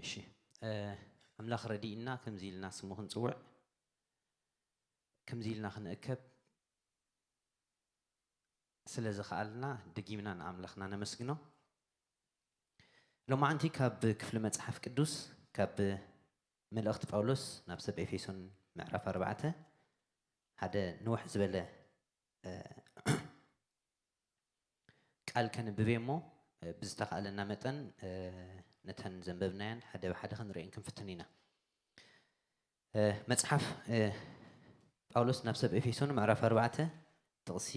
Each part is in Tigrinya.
እሺ፣ ኣምላኽ ረዲእና ከምዚ ኢልና ስሙ ክንጽውዕ፣ ከምዚ ኢልና ክንእከብ ስለ ዝኸኣልና፣ ደጊምና ንኣምላኽና ነመስግኖ። ሎማዓንቲ ካብ ክፍሊ መጽሓፍ ቅዱስ፣ ካብ መልእኽቲ ጳውሎስ ናብ ሰብ ኤፌሶን ምዕራፍ ኣርባዕተ፣ ሓደ ንውሕ ዝበለ ቃል ከንብብ እየ እሞ፣ ብዝተኻእለና መጠን ነተን ዘንበብናየን ሓደ ብሓደ ክንርእየን ክንፍትን ኢና። መጽሓፍ ጳውሎስ ናብ ሰብ ኤፌሶን ምዕራፍ ኣርባዕተ፣ ጥቕሲ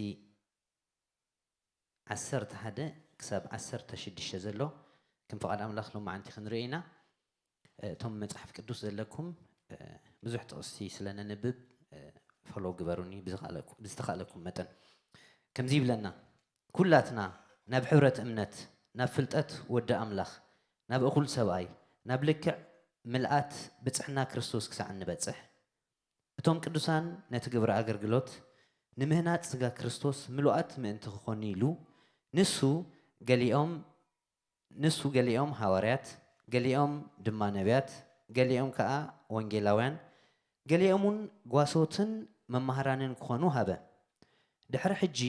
ዓሰርተ ሓደ ክሳብ ዓሰርተ ሽዱሽተ ዘሎ ከም ፍቓድ ኣምላኽ ሎማዓንቲ ክንርኢ ኢና። እቶም መጽሓፍ ቅዱስ ዘለኩም ብዙሕ ጥቕሲ ስለ ነንብብ ፎሎው ግበሩኒ ብዝተኻእለኩም መጠን። ከምዚ ይብለና፣ ኩላትና ናብ ሕብረት እምነት፣ ናብ ፍልጠት ወዲ ኣምላኽ፣ ናብ እኹል ሰብኣይ፣ ናብ ልክዕ ምልኣት ብጽሕና ክርስቶስ ክሳዕ እንበጽሕ፣ እቶም ቅዱሳን ነቲ ግብሪ ኣገልግሎት ንምህናጽ ስጋ ክርስቶስ ምሉኣት ምእንቲ ክኾኑ ኢሉ፣ ንሱ ገሊኦም ንሱ ገሊኦም ሃዋርያት፣ ገሊኦም ድማ ነቢያት፣ ገሊኦም ከኣ ወንጌላውያን፣ ገሊኦም እውን ጓሶትን መማህራንን ክኾኑ ሃበ። ድሕሪ ሕጂ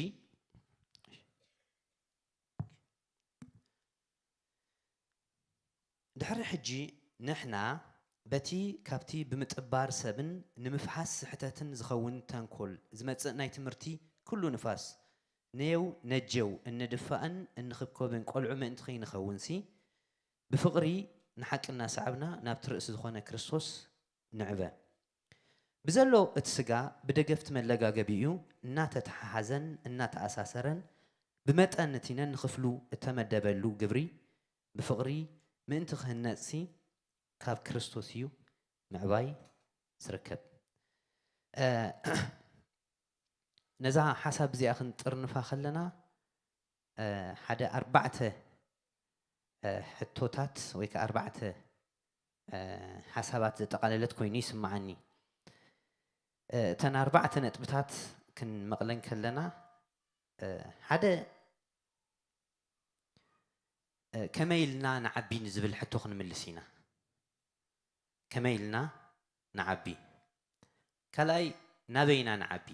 ድሕሪ ሕጂ ንሕና በቲ ካብቲ ብምጥባር ሰብን ንምፍሓስ ስሕተትን ዝኸውን ተንኮል ዝመጽእ ናይ ትምህርቲ ኩሉ ንፋስ፣ ነየው ነጀው እንድፋእን እንኽብከብን ቆልዑ ምእንቲ ከይንኸውንሲ፣ ብፍቕሪ ንሓቂ እናሰዓብና ናብቲ ርእሲ ዝኾነ ክርስቶስ ንዕበ። ብዘሎ እቲ ስጋ ብደገፍቲ መለጋገቢኡ እናተተሓሓዘን እናተኣሳሰረን፣ ብመጠን እቲ ነንኽፍሉ እተመደበሉ ግብሪ ብፍቕሪ ምእንቲ ክህነጽሲ ካብ ክርስቶስ እዩ ምዕባይ ዝርከብ። ነዛ ሓሳብ እዚኣ ክንጥርንፋ ከለና ሓደ ኣርባዕተ ሕቶታት ወይ ከዓ ኣርባዕተ ሓሳባት ዘጠቓለለት ኮይኑ ይስምዓኒ። እተን ኣርባዕተ ነጥብታት ክንመቕለን ከለና ሓደ ከመይ ኢልና ንዓቢ ንዝብል ሕቶ ክንምልስ ኢና። ከመይ ኢልና ንዓቢ? ካልኣይ ናበይ ኢና ንዓቢ?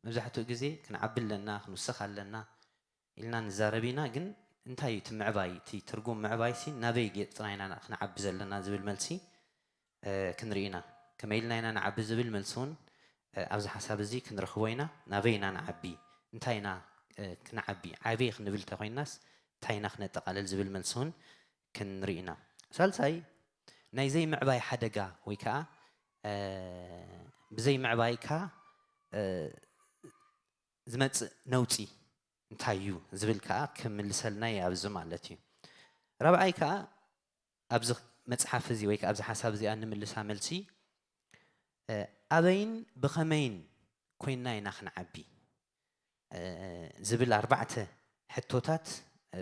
መብዛሕትኡ ግዜ ክንዓቢ ኣለና፣ ክንውስኽ ኣለና ኢልና ንዛረብ ኢና። ግን እንታይ እዩ እቲ ምዕባይ? እቲ ትርጉም ምዕባይሲ ናበይ ገጽና ኢና ክንዓቢ ዘለና ዝብል መልሲ ክንርኢ ኢና። ከመይ ኢልና ኢና ንዓቢ ዝብል መልሲ እውን ኣብዚ ሓሳብ እዚ ክንረኽቦ ኢና። ናበይ ኢና ንዓቢ? እንታይ ኢና ክንዓቢ? ዓብየ ክንብል እንተኮይናስ እንታይ ኢና ክነጠቓልል ዝብል መልሲ እውን ክንርኢ ኢና። ሳልሳይ ናይ ዘይምዕባይ ሓደጋ ወይ ከዓ ብዘይምዕባይካ ዝመፅእ ነውፂ እንታይ እዩ ዝብል ከዓ ክምልሰልና እዩ ኣብዚ ማለት እዩ። ራብዓይ ከዓ ኣብዚ መፅሓፍ እዚ ወይ ከዓ ኣብዚ ሓሳብ እዚኣ ንምልሳ መልሲ ኣበይን ብኸመይን ኮይንና ኢና ክንዓቢ ዝብል ኣርባዕተ ሕቶታት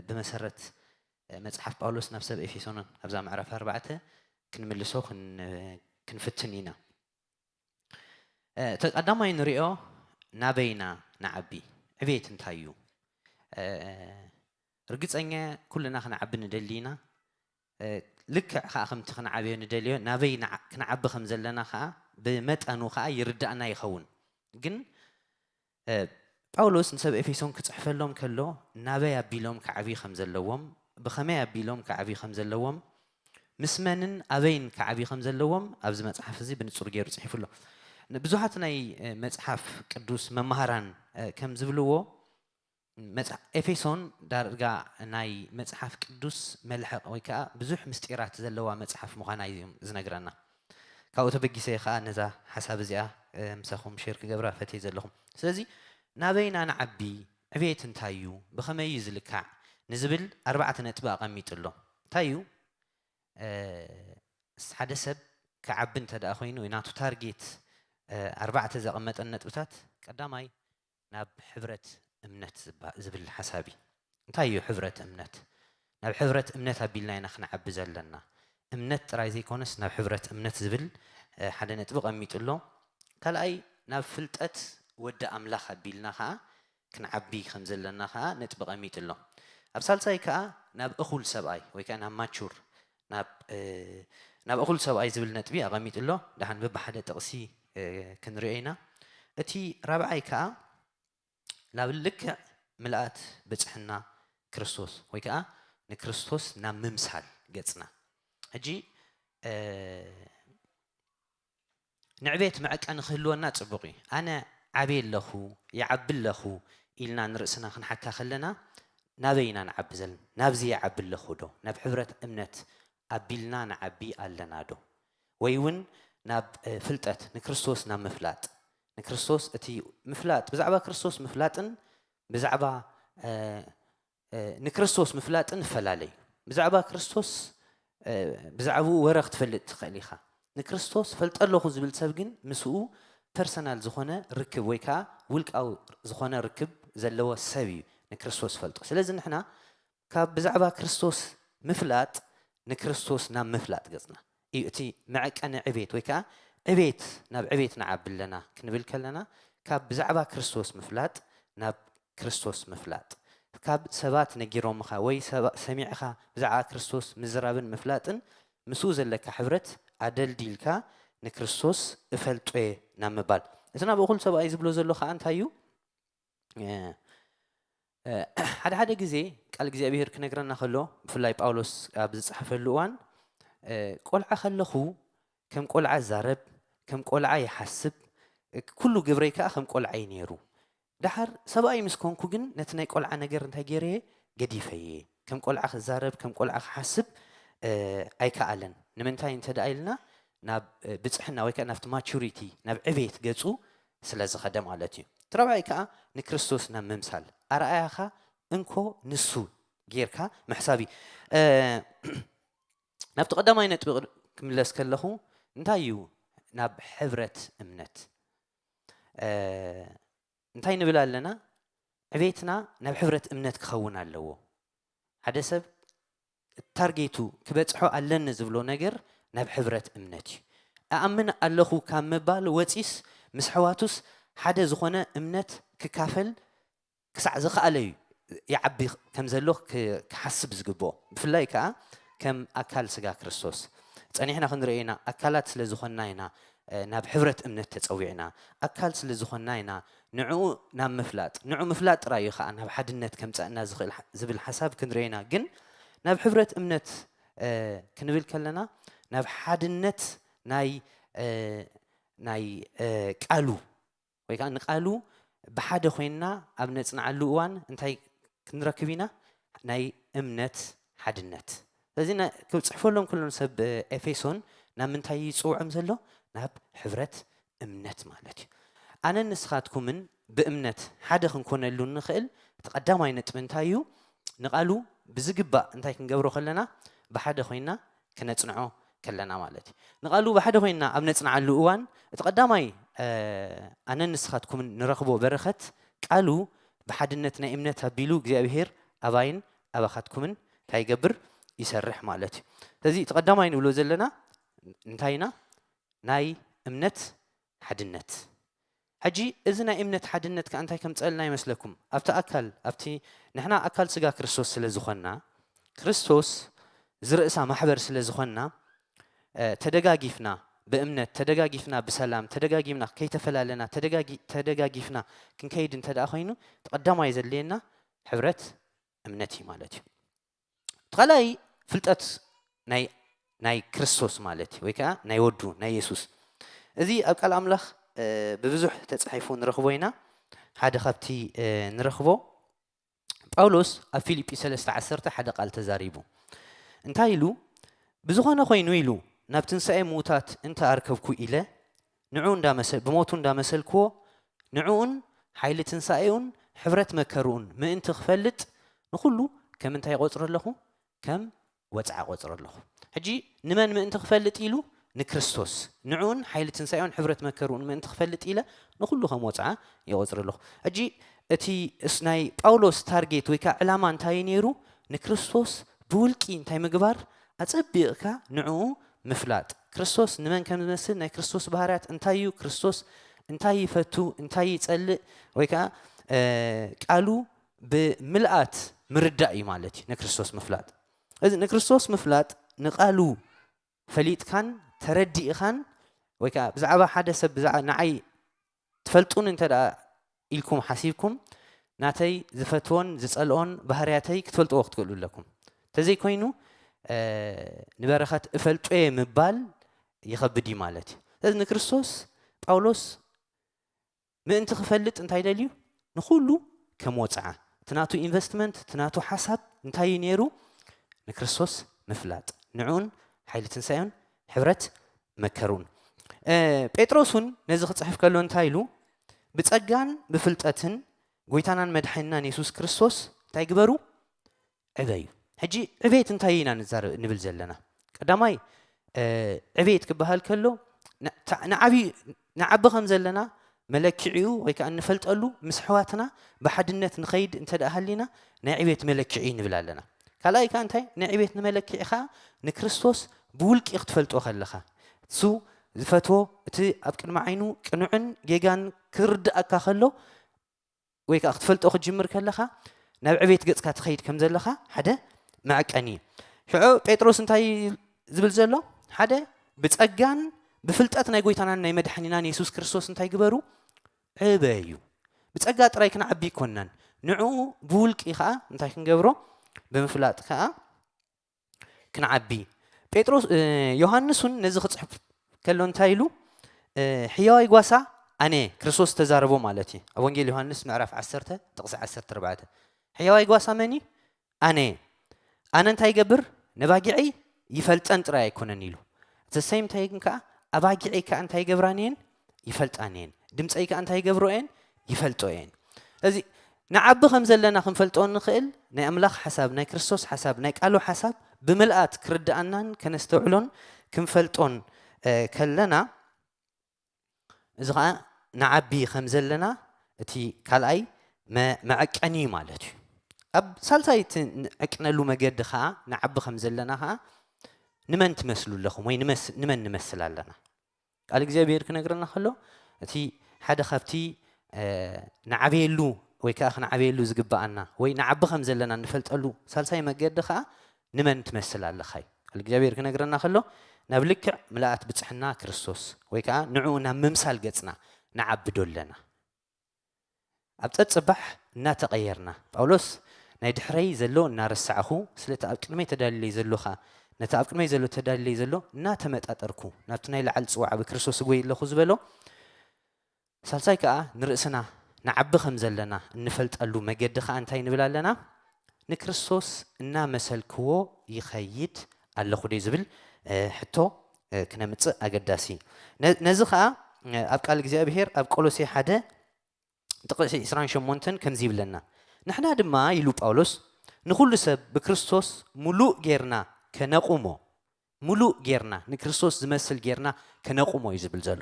ብመሰረት መፅሓፍ ጳውሎስ ናብ ሰብ ኤፌሶንን ኣብዛ ምዕራፍ ኣርባዕተ ክንምልሶ ክንፍትን ኢና። እቲ ቀዳማይ ንሪኦ ናበይና ንዓቢ ዕቤት እንታይ እዩ? ርግፀኛ ኩልና ክንዓቢ ንደሊ ኢና። ልክዕ ከዓ ከምቲ ክንዓብዮ ንደልዮ ናበይ ክንዓቢ ከም ዘለና ከዓ ብመጠኑ ከዓ ይርዳእና ይኸውን። ግን ጳውሎስ ንሰብ ኤፌሶን ክፅሕፈሎም ከሎ ናበይ ኣቢሎም ክዓብዩ ከም ዘለዎም፣ ብኸመይ ኣቢሎም ክዓብዩ ከም ዘለዎም፣ ምስ መንን ኣበይን ክዓብዩ ከም ዘለዎም ኣብዚ መፅሓፍ እዚ ብንፁር ገይሩ ፅሒፉ ኣሎ። ብዙሓት ናይ መፅሓፍ ቅዱስ መማህራን ከም ዝብልዎ ኤፌሶን ዳርጋ ናይ መፅሓፍ ቅዱስ መልሐቕ ወይ ከዓ ብዙሕ ምስጢራት ዘለዋ መፅሓፍ ምዃና እዩ ዝነግረና። ካብኡ ተበጊሰ ከዓ ነዛ ሓሳብ እዚኣ ምሳኹም ሼር ክገብራ ፈትየ ዘለኹም። ስለዚ ናበይና ንዓቢ፣ ዕቤት እንታይ እዩ፣ ብኸመይ እዩ ዝልካዕ ንዝብል ኣርባዕተ ነጥቢ ኣቐሚጡ ኣሎ። እንታይ እዩ ሓደ ሰብ ክዓቢ እንተ ደኣ ኮይኑ ናቱ ታርጌት ኣርባዕተ ዘቐመጠን ነጥብታት ቀዳማይ ናብ ሕብረት እምነት ዝብል ሓሳብ እዩ። እንታይ እዩ ሕብረት እምነት? ናብ ሕብረት እምነት ኣቢልና ኢና ክንዓቢ ዘለና። እምነት ጥራይ ዘይኮነስ ናብ ሕብረት እምነት ዝብል ሓደ ነጥቢ ቀሚጡ ኣሎ። ካልኣይ ናብ ፍልጠት ወዲ ኣምላኽ ኣቢልና ከዓ ክንዓቢ ከም ዘለና ከዓ ነጥቢ ቀሚጡ ኣሎ። ኣብ ሳልሳይ ከዓ ናብ እኹል ሰብኣይ ወይ ከዓ ናብ ማቹር ናብ ናብ እኹል ሰብኣይ ዝብል ነጥቢ ኣቐሚጡ ኣሎ። ደሓን በብሓደ ጥቕሲ ክንሪኦ ኢና። እቲ ራብዓይ ከዓ ናብ ልክዕ ምልኣት ብጽሕና ክርስቶስ ወይ ከዓ ንክርስቶስ ናብ ምምሳል ገጽና። ሕጂ ንዕቤት መዐቀኒ ክህልወና ጽቡቕ እዩ። ኣነ ዓብየ ኣለኹ፣ ይዓቢ ኣለኹ ኢልና ንርእስና ክንሓካ ከለና ናበይ ኢና ንዓቢ ዘለና? ናብዚ ይዓቢ ኣለኹ ዶ? ናብ ሕብረት እምነት ኣቢልና ንዓቢ ኣለና ዶ? ወይ እውን ናብ ፍልጠት ንክርስቶስ ናብ ምፍላጥ ንክርስቶስ እቲ ምፍላጥ ብዛዕባ ክርስቶስ ምፍላጥን ብዛዕባ ንክርስቶስ ምፍላጥን ይፈላለ እዩ። ብዛዕባ ክርስቶስ ብዛዕባኡ ወረ ክትፈልጥ ትኽእል ኢኻ። ንክርስቶስ ፈልጠ ኣለኹ ዝብል ሰብ ግን ምስኡ ፐርሰናል ዝኾነ ርክብ ወይ ከዓ ውልቃዊ ዝኾነ ርክብ ዘለዎ ሰብ እዩ ንክርስቶስ ፈልጦ። ስለዚ ንሕና ካብ ብዛዕባ ክርስቶስ ምፍላጥ ንክርስቶስ ናብ ምፍላጥ ገጽና እዩ። እቲ መዐቀኒ ዕቤት ወይ ከዓ ዕቤት ናብ ዕቤት ንዓቢ ኣለና ክንብል ከለና ካብ ብዛዕባ ክርስቶስ ምፍላጥ ናብ ክርስቶስ ምፍላጥ ካብ ሰባት ነጊሮምኻ ወይ ሰሚዕኻ ብዛዕባ ክርስቶስ ምዝራብን ምፍላጥን ምስኡ ዘለካ ሕብረት ኣደልዲልካ ንክርስቶስ እፈልጦየ ናብ ምባል። እቲ ናብ እኹል ሰብኣይ ዝብሎ ዘሎ ከዓ እንታይ እዩ? ሓደ ሓደ ግዜ ቃል እግዚኣብሄር ክነግረና ከሎ ብፍላይ ጳውሎስ ኣብ ዝፅሓፈሉ እዋን ቆልዓ ከለኹ ከም ቆልዓ ዛረብ፣ ከም ቆልዓ ይሓስብ፣ ኩሉ ግብረይ ከዓ ከም ቆልዓ እዩ ነይሩ። ደሓር ሰብኣይ ምስ ኮንኩ ግን ነቲ ናይ ቆልዓ ነገር እንታይ ገይረየ? ገዲፈየ። ከም ቆልዓ ክዛረብ፣ ከም ቆልዓ ክሓስብ ኣይከኣለን። ንምንታይ እንተ ደኣ ኢልና ናብ ብፅሕና ወይ ከዓ ናብቲ ማቹሪቲ ናብ ዕቤት ገፁ ስለ ዝኸደ ማለት እዩ። እቲ ራብዓይ ከዓ ንክርስቶስ ናብ ምምሳል ኣርኣያኻ እንኮ ንሱ ጌርካ ምሕሳብ እዩ። ናብቲ ቀዳማይ ነጥቢ ክምለስ ከለኹ እንታይ እዩ ናብ ሕብረት እምነት እንታይ ንብል ኣለና? ዕቤትና ናብ ሕብረት እምነት ክኸውን ኣለዎ። ሓደ ሰብ ታርጌቱ ክበጽሖ ኣለኒ ዝብሎ ነገር ናብ ሕብረት እምነት እዩ። እኣምን ኣለኹ ካብ ምባል ወጺስ ምስ ኣሕዋቱስ ሓደ ዝኾነ እምነት ክካፈል ክሳዕ ዝኸኣለ እዩ ይዓቢ ከም ዘሎ ክሓስብ ዝግብኦ። ብፍላይ ከኣ ከም ኣካል ስጋ ክርስቶስ ጸኒሕና ክንርኢ ኢና። ኣካላት ስለ ዝኾንና ኢና ናብ ሕብረት እምነት ተጸዊዕና። ኣካል ስለ ዝኾንና ኢና ንዕኡ ናብ ምፍላጥ፣ ንዑ ምፍላጥ ጥራይ እዩ ከኣ ናብ ሓድነት ከምጸእና ዝኽእል ዝብል ሓሳብ ክንርኢ ኢና። ግን ናብ ሕብረት እምነት ክንብል ከለና ናብ ሓድነት ናይ ናይ ቃሉ ወይ ከዓ ንቃሉ ብሓደ ኮይንና ኣብ ነጽንዓሉ እዋን እንታይ ክንረክብ ኢና? ናይ እምነት ሓድነት። ስለዚ ክጽሕፈሎም ከሎ ሰብ ኤፌሶን ናብ ምንታይ ይጽውዖም ዘሎ? ናብ ሕብረት እምነት ማለት እዩ። ኣነን ንስኻትኩምን ብእምነት ሓደ ክንኮነሉ እንኽእል እቲ ቀዳማይ ነጥቢ እንታይ እዩ? ንቃሉ ብዝግባእ እንታይ ክንገብሮ ከለና? ብሓደ ኮይንና ክነጽንዖ ከለና ማለት እዩ። ንቃሉ ብሓደ ኮይንና ኣብ ነጽንዓሉ እዋን እቲ ቀዳማይ ኣነን ንስኻትኩምን ንረኽቦ በረኸት ቃሉ ብሓድነት ናይ እምነት ኣቢሉ እግዚኣብሄር ኣባይን ኣባኻትኩምን እንታይ ይገብር? ይሰርሕ ማለት እዩ። ስለዚ እቲ ቀዳማይ ንብሎ ዘለና እንታይ ኢና? ናይ እምነት ሓድነት። ሕጂ እዚ ናይ እምነት ሓድነት ከኣ እንታይ ከምጸልና ይመስለኩም? ኣብቲ ኣካል ኣብቲ ንሕና ኣካል ስጋ ክርስቶስ ስለ ዝኾንና ክርስቶስ ዝርእሳ ማሕበር ስለ ዝኾንና ተደጋጊፍና ብእምነት ተደጋጊፍና ብሰላም ተደጋጊፍና ከይተፈላለና ተደጋጊፍና ክንከይድ እንተ ደኣ ኮይኑ እቲ ቀዳማይ ዘድልየና ሕብረት እምነት እዩ ማለት እዩ። እቲ ካልኣይ ፍልጠት ናይ ናይ ክርስቶስ ማለት እዩ ወይ ከዓ ናይ ወዱ ናይ የሱስ። እዚ ኣብ ቃል ኣምላኽ ብብዙሕ ተፃሒፉ ንረኽቦ ኢና። ሓደ ካብቲ ንረኽቦ ጳውሎስ ኣብ ፊልጲ ሰለስተ ዓሰርተ ሓደ ቃል ተዛሪቡ እንታይ ኢሉ? ብዝኾነ ኮይኑ ኢሉ ናብ ትንሳኤ ምዉታት እንተ ኣርከብኩ ኢለ ንዑ እንዳመሰ ብሞቱ እንዳመሰልክዎ ንዕኡን ሓይሊ ትንሳኤኡን ሕብረት መከርኡን ምእንቲ ክፈልጥ ንኹሉ ከም እንታይ ይቆጽሮ ኣለኹ? ከም ወጽዓ ቆጽሮ ኣለኹ። ሕጂ ንመን ምእንቲ ክፈልጥ ኢሉ? ንክርስቶስ ንዕኡን ሓይሊ ትንሳኤኡን ሕብረት መከርኡን ምእንቲ ክፈልጥ ኢለ ንኹሉ ከም ወጽዓ ይቆጽሮ ኣለኹ። ሕጂ እቲ ናይ ጳውሎስ ታርጌት ወይ ከዓ ዕላማ እንታይ እዩ ነይሩ? ንክርስቶስ ብውልቂ እንታይ ምግባር? ኣጸቢቕካ ንዕኡ ምፍላጥ። ክርስቶስ ንመን ከም ዝመስል፣ ናይ ክርስቶስ ባህርያት እንታይ እዩ? ክርስቶስ እንታይ ይፈቱ? እንታይ ይጸልእ? ወይ ከዓ ቃሉ ብምልኣት ምርዳእ እዩ ማለት እዩ ንክርስቶስ ምፍላጥ። እዚ ንክርስቶስ ምፍላጥ ንቓሉ ፈሊጥካን ተረዲእኻን ወይ ከዓ ብዛዕባ ሓደ ሰብ ብዛዕባ ንዓይ ትፈልጡን እንተ ደኣ ኢልኩም ሓሲብኩም ናተይ ዝፈትዎን ዝጸልኦን ባህርያተይ ክትፈልጥዎ ክትክእሉ ኣለኩም። እንተዘይኮይኑ ንበረኸት እፈልጦ እየ ምባል ይኸብድ እዩ ማለት እዩ። ስለዚ ንክርስቶስ ጳውሎስ ምእንቲ ክፈልጥ እንታይ ደልዩ? ንኹሉ ከም ወፅዓ እቲ ናቱ ኢንቨስትመንት እቲ ናቱ ሓሳብ እንታይ እዩ ነይሩ? ንክርስቶስ ምፍላጥ ንዕኡን ሓይሊ ትንሳኤን ሕብረት መከሩን። ጴጥሮስ እውን ነዚ ክፅሕፍ ከሎ እንታይ ኢሉ? ብፀጋን ብፍልጠትን ጎይታናን መድሓኒናን የሱስ ክርስቶስ እንታይ ግበሩ? ዕበዩ። ሕጂ ዕቤት እንታይ ኢና ንብል ዘለና? ቀዳማይ ዕቤት ክበሃል ከሎ ንዓቢ ከም ዘለና መለክዒኡ ወይ ከዓ እንፈልጠሉ ምስ ኣሕዋትና ብሓድነት ንኸይድ እንተ ደኣ ሃሊና ናይ ዕቤት መለክዒ ንብል ኣለና። ካልኣይ ከዓ እንታይ ናይ ዕቤት ንመለክዒ ከዓ ንክርስቶስ ብውልቂ ክትፈልጦ ከለኻ እሱ ዝፈትዎ እቲ ኣብ ቅድሚ ዓይኑ ቅኑዕን ጌጋን ክርድኣካ ከሎ ወይ ከዓ ክትፈልጦ ክትጅምር ከለኻ ናብ ዕቤት ገጽካ ትኸይድ ከም ዘለኻ ሓደ መዐቀኒ እዩ። ሽዑ ጴጥሮስ እንታይ ዝብል ዘሎ? ሓደ ብጸጋን ብፍልጠት ናይ ጎይታናን ናይ መድሓኒናን የሱስ ክርስቶስ እንታይ ግበሩ? ዕበዩ። ብጸጋ ጥራይ ክንዓቢ ይኮናን ንዕኡ ብውልቂ ከዓ እንታይ ክንገብሮ? ብምፍላጥ ከዓ ክንዓቢ። ጴጥሮስ ዮሃንስ እውን ነዚ ክፅሕፍ ከሎ እንታይ ኢሉ? ሕያዋይ ጓሳ ኣነ ክርስቶስ ተዛረቦ ማለት እዩ። ኣብ ወንጌል ዮሃንስ ምዕራፍ ዓሰርተ ጥቕሲ ዓሰርተ ኣርባዕተ ሕያዋይ ጓሳ መን እዩ? ኣነ ኣነ እንታይ ይገብር? ነባጊዐይ ይፈልጠን ጥራይ ኣይኮነን ኢሉ እቲ ሰይም እንታይ ግን ከዓ ኣባጊዐይ ከዓ እንታይ ይገብራን እየን? ይፈልጣን እየን። ድምፀይ ከዓ እንታይ ይገብሮ እየን? ይፈልጦ እየን። እዚ ንዓቢ ከም ዘለና ክንፈልጦ እንኽእል ናይ ኣምላኽ ሓሳብ ናይ ክርስቶስ ሓሳብ ናይ ቃሉ ሓሳብ ብምልኣት ክርድኣናን ከነስተውዕሎን ክንፈልጦን ከለና እዚ ከዓ ንዓቢ ከም ዘለና እቲ ካልኣይ መዐቀኒ እዩ ማለት እዩ። ኣብ ሳልሳይ እቲ ንዕቅነሉ መገዲ ከዓ ንዓቢ ከም ዘለና ከዓ ንመን ትመስሉ ኣለኹም ወይ ንመን ንመስል ኣለና? ቃል እግዚኣብሔር ክነግረና ከሎ እቲ ሓደ ካብቲ ንዓበየሉ ወይ ከዓ ክንዓበየሉ ዝግበኣና ወይ ንዓቢ ከም ዘለና እንፈልጠሉ ሳልሳይ መገዲ ከዓ ንመን ትመስል ኣለኻ እዩ። ቃል እግዚኣብሔር ክነግረና ከሎ ናብ ልክዕ ምልኣት ብፅሕና ክርስቶስ ወይ ከዓ ንዕኡ ናብ ምምሳል ገፅና ንዓብዶ ኣለና። ኣብ ፀፅባሕ እናተቐየርና ጳውሎስ ናይ ድሕረይ ዘሎ እናረሳዕኹ ስለቲ ኣብ ቅድመይ ተዳልለይ ዘሎ ከዓ ነቲ ኣብ ቅድመይ ዘሎ ተዳልለይ ዘሎ እናተመጣጠርኩ ናብቲ ናይ ላዕሊ ፅዋዕ ብክርስቶስ እጎይ ኣለኹ ዝበሎ ሳልሳይ ከዓ ንርእስና ንዓቢ ከም ዘለና እንፈልጠሉ መገዲ ከዓ እንታይ ንብል ኣለና? ንክርስቶስ እናመሰልክዎ ይኸይድ ኣለኹ ድዩ ዝብል ሕቶ ክነምፅእ ኣገዳሲ። ነዚ ከዓ ኣብ ቃል እግዚኣብሔር ኣብ ቆሎሴ ሓደ ጥቕሲ ዕስራን ሸሞንተን ከምዚ ይብለና፣ ንሕና ድማ ኢሉ ጳውሎስ ንኹሉ ሰብ ብክርስቶስ ሙሉእ ጌርና ከነቑሞ፣ ሙሉእ ጌርና ንክርስቶስ ዝመስል ጌርና ከነቑሞ እዩ ዝብል ዘሎ።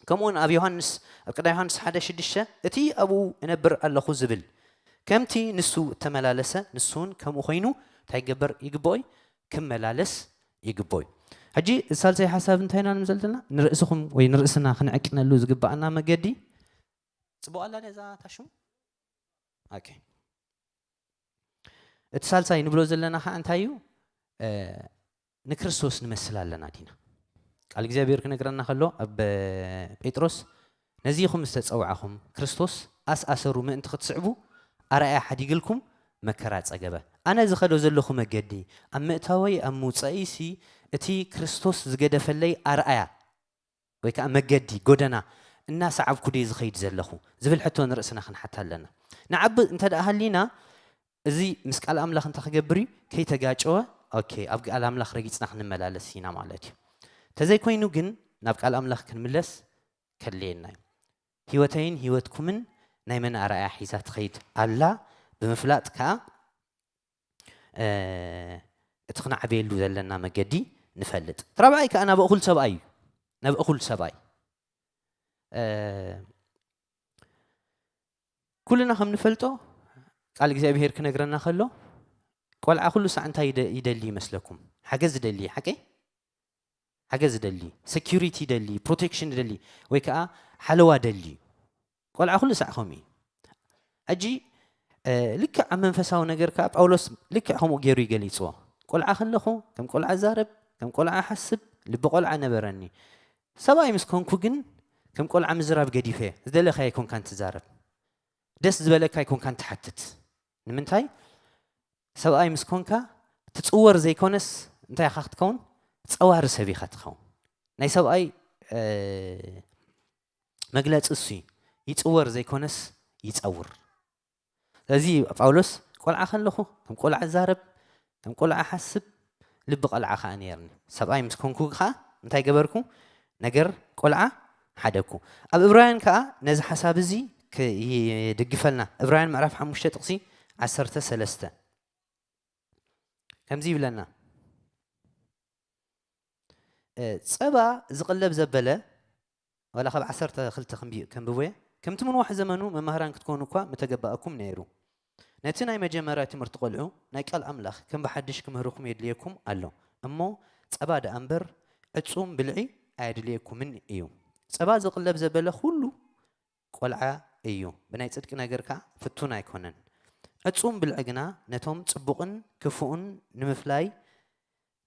ከምኡውን ኣብ ዮሃንስ ኣብ ቀዳማይ ዮሃንስ ሓደ ሽዱሽተ እቲ ኣብኡ እነብር ኣለኹ ዝብል ከምቲ ንሱ እተመላለሰ ንሱ እውን ከምኡ ኮይኑ እንታይ ይገበር ይግብኦ እዩ? ክመላለስ ይግብኦ እዩ። ሕጂ እዚ ሳልሳይ ሓሳብ እንታይ ኢና ንብል ዘለና? ንርእስኹም ወይ ንርእስና ክንዕቅነሉ ዝግብኣና መገዲ ጽቡቕ ኣላ ነዛ ታሽሙ ኦኬ። እቲ ሳልሳይ ንብሎ ዘለና ከዓ እንታይ እዩ? ንክርስቶስ ንመስል ኣለና ዲና? ቃል እግዚኣብሔር ክነግረና ከሎ ኣብ ጴጥሮስ ነዚ ኢኹም ዝተፀዋዕኹም ክርስቶስ ኣስኣሰሩ ምእንቲ ክትስዕቡ ኣርኣያ ሓዲግልኩም መከራ ፀገበ። ኣነ ዝኸዶ ዘለኹ መገዲ ኣብ ምእታወይ ኣብ ምውፀኢሲ እቲ ክርስቶስ ዝገደፈለይ ኣርኣያ ወይ ከዓ መገዲ ጎደና እናሰዓብኩ ድየ ዝኸይድ ዘለኹ ዝብል ሕቶ ንርእስና ክንሓታ ኣለና። ንዓቢ እንተ ደኣ ሃሊና እዚ ምስ ቃል ኣምላኽ እንታይ ክገብር እዩ? ከይተጋጨወ ኦኬ ኣብ ቃል ኣምላኽ ረጊጽና ክንመላለስ ኢና ማለት እዩ። ተዘይኮይኑ ግን ናብ ቃል ኣምላኽ ክንምለስ ከድልየና እዩ። ህይወተይን ህይወትኩምን ናይ መን ኣርኣያ ሒዛ ትኸይድ ኣላ ብምፍላጥ ከዓ እቲ ክንዓበየሉ ዘለና መገዲ ንፈልጥ። እቲ ራብዓይ ከዓ ናብ እኹል ሰብኣይ እዩ። ናብ እኹል ሰብኣይ ኩልና ከም ንፈልጦ ቃል እግዚኣብሄር ክነግረና ከሎ ቆልዓ ኩሉ ሳዕ እንታይ ይደሊ ይመስለኩም? ሓገዝ ይደሊ፣ ሓቀይ? ሓገዝ ይደሊ፣ ሴኪሪቲ ይደሊ፣ ፕሮቴክሽን ይደሊ፣ ወይ ከዓ ሓለዋ ደሊ። ቆልዓ ኩሉ ሳዕ ከምኡ እዩ። ሕጂ ልክዕ ኣብ መንፈሳዊ ነገር ከዓ ጳውሎስ ልክዕ ከምኡ ገይሩ ይገሊፅዎ። ቆልዓ ከለኹ ከም ቆልዓ ዛረብ፣ ከም ቆልዓ ሓስብ፣ ልቢ ቆልዓ ነበረኒ። ሰብኣይ ምስ ኮንኩ ግን ከም ቆልዓ ምዝራብ ገዲፈ። ዝደለኻዮ ኣይኮንካን ትዛረብ። ደስ ዝበለካ ኣይኮንካን ትሓትት። ንምንታይ? ሰብኣይ ምስ ኮንካ ትጽወር ዘይኮነስ እንታይ ኢኻ ክትከውን? ጸዋሪ ሰብ ኢኻ ትኸውን። ናይ ሰብኣይ መግለጺ እሱ እዩ። ይጽወር ዘይኮነስ ይጸውር። ስለዚ ጳውሎስ ቆልዓ ከለኹ ከም ቆልዓ ዛረብ፣ ከም ቆልዓ ሓስብ፣ ልቢ ቆልዓ ከኣ ነይርኒ። ሰብኣይ ምስ ኮንኩ ከኣ እንታይ ገበርኩ? ነገር ቆልዓ ሓደግኩ። ኣብ እብራውያን ከኣ ነዚ ሓሳብ እዚ ይድግፈልና። እብራውያን ምዕራፍ ሓሙሽተ ጥቕሲ ዓሰርተ ሰለስተ ከምዚ ይብለና። ጸባ ዝቕለብ ዘበለ ዋላ ካብ ዓሰርተ ክልተ ከንብቦ እየ። ከምቲ ምንዋሕ ዘመኑ መማህራን ክትኮኑ እኳ ምተገባእኩም ነይሩ። ነቲ ናይ መጀመርያ ትምህርቲ ቆልዑ ናይ ቃል ኣምላኽ ከም ብሓድሽ ክምህርኹም የድልየኩም ኣሎ እሞ፣ ጸባ ደኣ እምበር ዕጹም ብልዒ ኣየድልየኩምን እዩ። ጸባ ዝቕለብ ዘበለ ኩሉ ቆልዓ እዩ፣ ብናይ ጽድቂ ነገር ከኣ ፍቱን ኣይኮነን። ዕጹም ብልዒ ግና ነቶም ጽቡቕን ክፉእን ንምፍላይ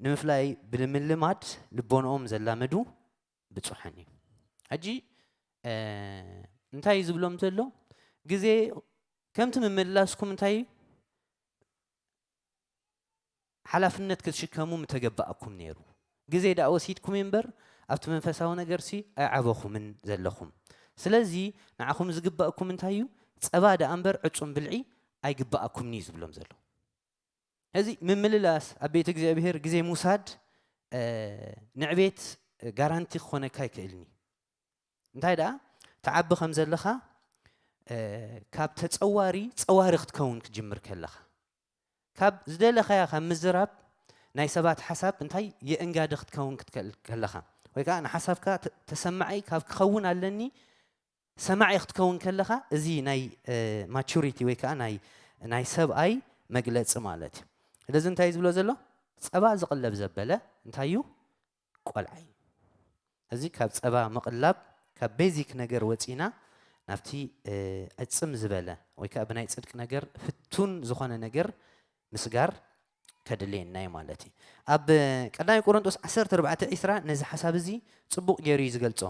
ንምፍላይ ብምልማድ ልቦንኦም ዘላመዱ ብጹሓን እዩ። ሕጂ እንታይ እዩ ዝብሎም ዘሎ? ግዜ ከምቲ ምምልላስኩም እንታይ እዩ? ሓላፍነት ክትሽከሙ ምተገባእኩም ነይሩ። ግዜ ደኣ ወሲድኩም እምበር ኣብቲ መንፈሳዊ ነገርሲ ኣይዓበኹምን ዘለኹም። ስለዚ ንዓኹም ዝግባእኩም እንታይ እዩ? ጸባ ደኣ እምበር ዕጹም ብልዒ ኣይግባኣኩምን እዩ ዝብሎም ዘሎ። እዚ ምምልላስ ኣብ ቤት እግዚኣብሔር ግዜ ምውሳድ ንዕቤት ጋራንቲ ክኾነካ ኣይክእልኒ። እንታይ ደኣ ትዓቢ ከም ዘለኻ ካብ ተጸዋሪ ጸዋሪ ክትከውን ክትጅምር ከለኻ፣ ካብ ዝደለኻያ ካብ ምዝራብ ናይ ሰባት ሓሳብ እንታይ የእንጋዲ ክትከውን ክትከል- ከለኻ፣ ወይ ከዓ ንሓሳብካ ተ- ተሰማዓይ ካብ ክኸውን ኣለኒ ሰማዒ ክትከውን ከለኻ፣ እዚ ናይ ማቹሪቲ ወይ ከዓ ናይ ናይ ሰብኣይ መግለፂ ማለት እዩ። ስለዚ እንታይ እዩ ዝብሎ ዘሎ? ጸባ ዝቕለብ ዘበለ እንታይ እዩ? ቆልዓ እዩ። እዚ ካብ ጸባ ምቕላብ፣ ካብ ቤዚክ ነገር ወጺና ናብቲ ዕጽም ዝበለ ወይ ከዓ ብናይ ጽድቂ ነገር ፍቱን ዝኾነ ነገር ምስጋር ከድልየና እዩ ማለት እዩ። ኣብ ቀዳማይ ቆሮንጦስ ዓሰርተ ኣርባዕተ ዕስራ ነዚ ሓሳብ እዚ ጽቡቕ ገይሩ እዩ ዝገልጾ።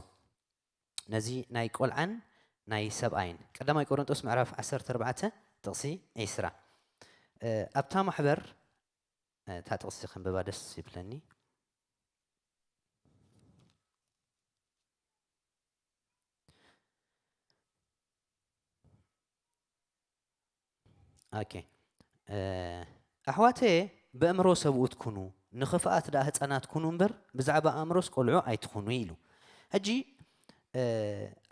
ነዚ ናይ ቆልዓን ናይ ሰብኣይን። ቀዳማይ ቆሮንጦስ ምዕራፍ ዓሰርተ ኣርባዕተ ጥቕሲ ዕስራ። ኣብታ ማሕበር እታ ጥቕሲ ከንብባ ደስ ይብለኒ። ኦኬ። ኣሕዋተየ ብእምሮ ሰብኡት ኩኑ፣ ንኽፍኣት ደኣ ህፃናት ኩኑ እምበር ብዛዕባ ኣእምሮስ ቆልዑ ኣይትኹኑ ኢሉ። ሕጂ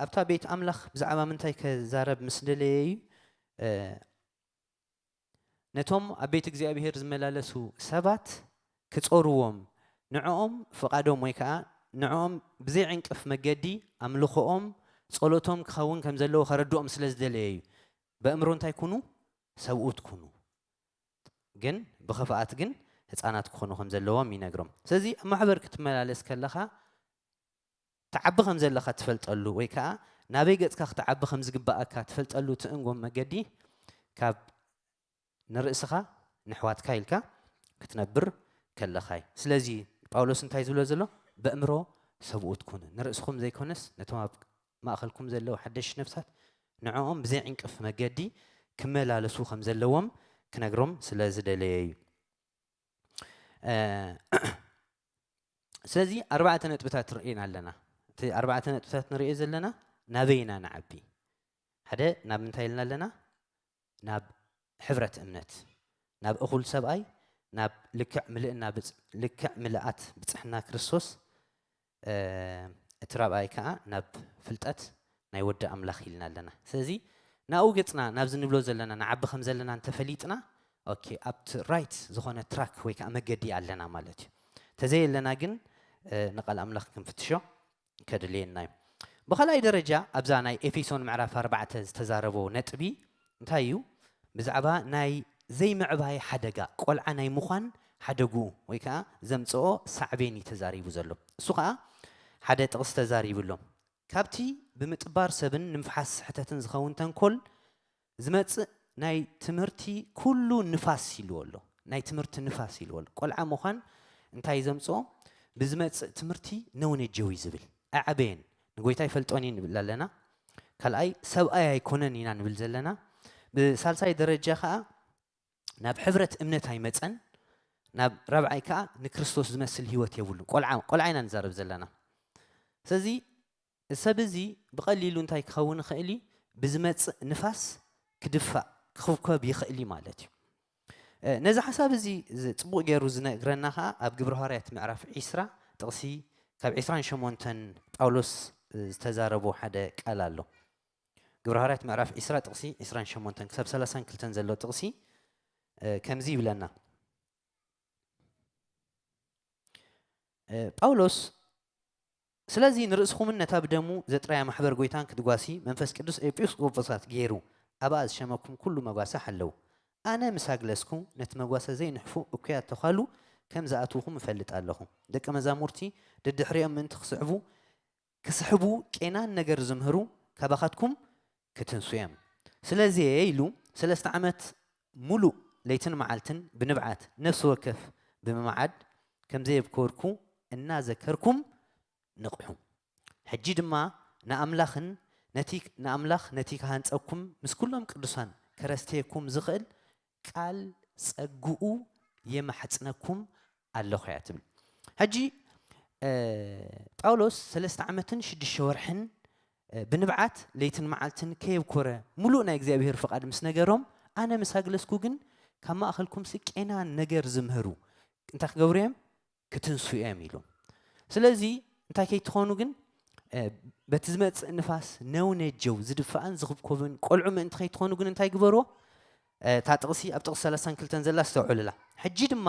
ኣብታ ቤት ኣምላኽ ብዛዕባ ምንታይ ከዛረብ ምስ ደለየ እዩ? ነቶም ኣብ ቤት እግዚኣብሔር ዝመላለሱ ሰባት ክጾርዎም፣ ንዕኦም ፍቓዶም ወይ ከኣ ንዕኦም ብዘይ ዕንቅፍ መገዲ ኣምልኾኦም፣ ጸሎቶም ክኸውን ከም ዘለዎ ከረድኦም ስለ ዝደለየ እዩ። በእምሮ እንታይ ኩኑ? ሰብኡት ኩኑ፣ ግን ብኽፍኣት ግን ህፃናት ክኾኑ ከም ዘለዎም ይነግሮም። ስለዚ ኣብ ማሕበር ክትመላለስ ከለኻ ትዓቢ ከም ዘለኻ ትፈልጠሉ ወይ ከዓ ናበይ ገጽካ ክትዓቢ ከም ዝግባኣካ ትፈልጠሉ ትእንጎም መገዲ ካብ ንርእስኻ ንሕዋትካ ኢልካ ክትነብር ከለኻ እዩ። ስለዚ ጳውሎስ እንታይ ዝብሎ ዘሎ? በእምሮ ሰብኡት ኩኑ። ንርእስኹም ዘይኮነስ ነቶም ኣብ ማእኸልኩም ዘለዉ ሓደሽ ነፍሳት ንዕኦም ብዘይ ዕንቅፍ መገዲ ክመላለሱ ከም ዘለዎም ክነግሮም ስለ ዝደለየ እዩ። ስለዚ ኣርባዕተ ነጥብታት ርኢና ኣለና። እቲ ኣርባዕተ ነጥብታት ንሪኦ ዘለና ናበይ ኢና ንዓቢ? ሓደ ናብ ምንታይ ኢልና ኣለና? ናብ ሕብረት እምነት፣ ናብ እኹል ሰብኣይ፣ ናብ ልክዕ ምልእና ብጽ- ልክዕ ምልኣት ብጽሕና ክርስቶስ። እቲ ራብኣይ ከዓ ናብ ፍልጠት ናይ ወዲ ኣምላኽ ኢልና ኣለና። ስለዚ ናብኡ ገጽና ናብዚ ንብሎ ዘለና ንዓቢ ከም ዘለና እንተፈሊጥና፣ ኦኬ፣ ኣብቲ ራይት ዝኾነ ትራክ ወይ ከዓ መገዲ ኣለና ማለት እዩ። ተዘየለና ግን ንቃል ኣምላኽ ክንፍትሾ ከድልየና እዩ። ብኻልኣይ ደረጃ ኣብዛ ናይ ኤፌሶን ምዕራፍ ኣርባዕተ ዝተዛረቦ ነጥቢ እንታይ እዩ? ብዛዕባ ናይ ዘይምዕባይ ሓደጋ፣ ቆልዓ ናይ ምዃን ሓደግኡ ወይ ከዓ ዘምፅኦ ሳዕቤን እዩ ተዛሪቡ ዘሎ። እሱ ከዓ ሓደ ጥቕሲ ተዛሪቡ ኣሎ። ካብቲ ብምጥባር ሰብን ንምፍሓስ ስሕተትን ዝኸውን ተንኮል ዝመጽእ ናይ ትምህርቲ ኩሉ ንፋስ ኢልዎ ኣሎ። ናይ ትምህርቲ ንፋስ ኢልዎ ኣሎ። ቆልዓ ምዃን እንታይ ዘምጽኦ? ብዝመጽእ ትምህርቲ ነውነጀው እዩ ዝብል። ኣዕበየን፣ ንጎይታ ይፈልጦን እዩ ንብል ኣለና። ካልኣይ፣ ሰብኣይ ኣይኮነን ኢና ንብል ዘለና። ብሳልሳይ ደረጃ ከኣ ናብ ሕብረት እምነት ኣይመጸን። ናብ ራብዓይ ከኣ ንክርስቶስ ዝመስል ህይወት የብሉን። ቆልዓ፣ ቆልዓ ኢና ንዛረብ ዘለና። ስለዚ ሰብ እዚ ብቐሊሉ እንታይ ክኸውን ይኽእል እዩ? ብዝመጽእ ንፋስ ክድፋእ፣ ክኽብከብ ይኽእል እዩ ማለት እዩ። እ፣ ነዚ ሓሳብ እዚ ዝ-፣ ጽቡቕ ገይሩ ዝነግረና ኸኣ ኣብ ግብረ ሃዋርያት ምዕራፍ ዒስራ ጥቕሲ ካብ ዒስራን ሸሞንተን ጳውሎስ፣ እ፣ ዝተዛረቦ ሓደ ቃል ኣሎ። ግብረ ሃዋርያት ምዕራፍ ዒስራ ጥቕሲ ዒስራን ሸሞንተን ክሳብ ሰላሳን ክልተን ዘሎ ጥቕሲ፣ እ፣ ከምዚ ይብለና። እ፣ ጳውሎስ፣ ስለዚ ንርእስኹምን ነታ ብደሙ ዘጥረያ ማሕበር ጐይታን ክትጓሲ መንፈስ ቅዱስ ኤጲስቆጶሳት ገይሩ ኣብኣ ዝሸመኩም ኩሉ መጓሰ ሓለዉ። ኣነ ምስ ኣግለስኩ ነቲ መጓሰ ዘይንሕፉ እኩያት ተዃሉ ከም ዝኣትውኹም እፈልጥ ኣለኹ። ደቀ መዛሙርቲ ደድሕሪኦም ምእንቲ ክስዕቡ፣ ክስሕቡ ቄናን ነገር ዝምህሩ ካባኻትኩም ክትንሱ እዮም። ስለዚ እየ ኢሉ ሰለስተ ዓመት ሙሉእ ለይትን መዓልትን ብንብዓት ነፍሲ ወከፍ ብምምዓድ ከም ዘየብኮርኩ እናዘከርኩም ንቕሑ። ሕጂ ድማ ንኣምላኽን ነቲ፣ ንኣምላኽ ነቲ ክሃንጸኩም ምስ ኩሎም ቅዱሳን ከረስተየኩም ዝኽእል ቃል ጸግኡ የማሕጽነኩም ኣለኹ እያ ትብል። ሕጂ፣ እ፣ ጳውሎስ ሰለስተ ዓመትን ሽዱሽተ ወርሕን፣ እ፣ ብንብዓት ለይትን መዓልትን ከየብኮረ ሙሉእ ናይ እግዚኣብሔር ፍቓድ ምስ ነገሮም፣ ኣነ ምስ ኣግለስኩ ግን ካብ ማእኸልኩምሲ ቄናን ነገር ዝምህሩ እንታይ ክገብሩ እዮም? ክትንሱ እዮም ኢሉ። ስለዚ እንታይ ከይትኾኑ ግን፣ እ፣ በቲ ዝመጽእ ንፋስ ነውነጀው ዝድፋእን ዝኽብኮብን ቆልዑ ምእንቲ ከይትኾኑ ግን እንታይ ግበርዎ? እ፣ እታ ጥቕሲ፣ ኣብ ጥቕሲ ሰላሳን ክልተን ዘላ ኣስተውዕሉላ። ሕጂ ድማ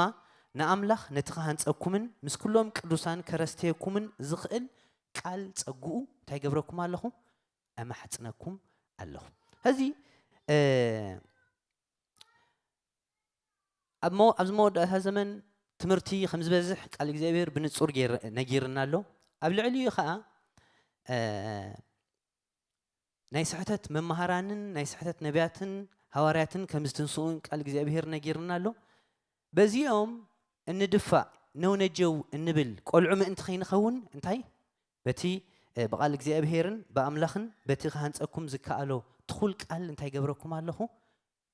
ንኣምላኽ ነቲ ክሃንጸኩምን ምስ ኩሎም ቅዱሳን ከረስተየኩምን ዝኽእል ቃል ጸግኡ እንታይ ገብረኩም ኣለኹ? ኣማሕጽነኩም ኣለኹ። ሕዚ፣ እ፣ ኣብ መ-፣ ኣብዚ መወዳእታ ዘመን ትምህርቲ ከም ዝበዝሕ ቃል እግዚኣብሔር ብንጹር ገይር-፣ ነጊርና ኣሎ። ኣብ ልዕሊኡ ኸኣ፣ እ፣ ናይ ስሕተት መማህራንን ናይ ስሕተት ነቢያትን ሃዋርያትን ከም ዝትንስኡን ቃል እግዚኣብሔር ነጊርና ኣሎ። በዚኦም እንድፋእ፣ ነውነጀው እንብል ቆልዑ ምእንቲ ከይንኸውን እንታይ? በቲ፣ እ፣ ብቓል እግዚኣብሔርን ብኣምላኽን በቲ ክሃንጸኩም ዝከኣሎ ትኹል ቃል እንታይ ገብረኩም ኣለኹ?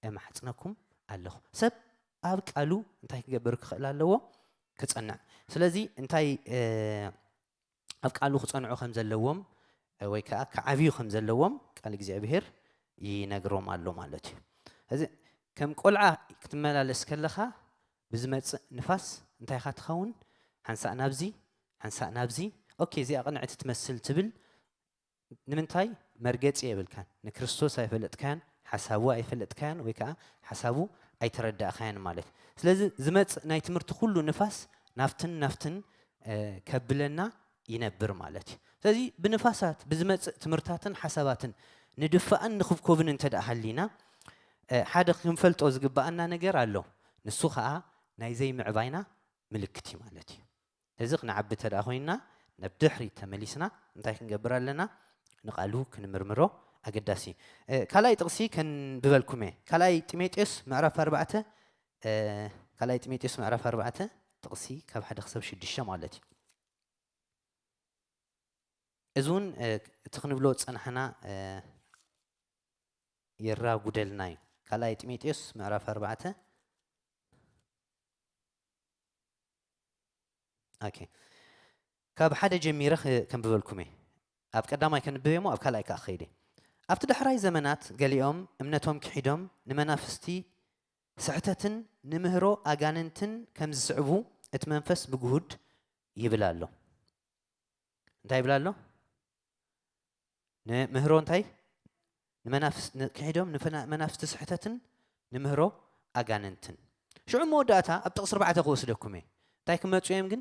እማሕጽነኩም ኣለኹ። ሰብ ኣብ ቃሉ እንታይ ክገብር ክኽእል ኣለዎ? ክጸንዕ። ስለዚ እንታይ፣ እ፣ ኣብ ቃሉ ክጸንዑ ከም ዘለዎም፣ እ፣ ወይ ከኣ ክዓብዩ ከም ዘለዎም ቃል እግዚኣብሔር ይነግሮም ኣሎ ማለት እዩ። እዚ ከም ቆልዓ ክትመላለስ ከለኻ ብዝመጽእ ንፋስ እንታይ ኢኻ ትኸውን? ሓንሳእ ናብዚ፣ ሓንሳእ ናብዚ፣ ኦኬ፣ እዚኣ ቅንዕቲ ትመስል ትብል። ንምንታይ? መርገጺ የብልካን። ንክርስቶስ ኣይፈለጥካያን፣ ሓሳቡ ኣይፈለጥካያን፣ ወይ ከኣ ሓሳቡ ኣይተረዳእካያን ማለት እዩ። ስለዚ ዝመጽእ ናይ ትምህርቲ ኩሉ ንፋስ ናብትን ናብትን፣ እ፣ ከብለና ይነብር ማለት እዩ። ስለዚ ብንፋሳት ብዝመጽእ ትምህርታትን ሓሳባትን ንድፋእን ንኽብኮብን እንተ ደኣ ሃሊና፣ እ፣ ሓደ ክንፈልጦ ዝግባኣና ነገር ኣሎ። ንሱ ኸኣ ናይ ዘይምዕባይና ምልክት እዩ ማለት እዩ። እዚ ክንዓቢ እንተ ደኣ ኮይንና፣ ናብ ድሕሪት ተመሊስና እንታይ ክንገብር ኣለና? ንቓሉ ክንምርምሮ ኣገዳሲ እዩ። እ፣ ካልኣይ ጥቕሲ ከንብበልኩም እየ። ካልኣይ ጢሞቴዎስ ምዕራፍ ኣርባዕተ፣ እ፣ ካልኣይ ጢሞቴዎስ ምዕራፍ ኣርባዕተ ጥቕሲ ካብ ሓደ ክሳብ ሽዱሽተ ማለት እዩ። እዚ እውን፣ እ፣ እቲ ክንብሎ ዝጸናሕና፣ እ፣ የራጉደልና እዩ። ካልኣይ ጢሞቴዎስ ምዕራፍ ኣርባዕተ። ኦኬ። ካብ ሓደ ጀሚረ ክ-፣ ከንብበልኩም እየ። ኣብ ቀዳማይ ከንብብ እየ እሞ ኣብ ካልኣይ ከኣ ክኸይድ እየ። ኣብቲ ዳሕራይ ዘመናት ገሊኦም እምነቶም ክሒዶም ንመናፍስቲ ስሕተትን ንምህሮ ኣጋንንትን ከም ዝስዕቡ እቲ መንፈስ ብግሁድ ይብል ኣሎ። እንታይ ይብል ኣሎ? ንምህሮ እንታይ? ንመናፍስ-፣ ን-፣ ክሒዶም ንፈና-፣ መናፍስቲ ስሕተትን ንምህሮ ኣጋንንትን። ሽዑ መወዳእታ ኣብ ጥቕሲ ኣርባዕተ ክወስደኩም እየ። እንታይ ክመጹ እዮም ግን?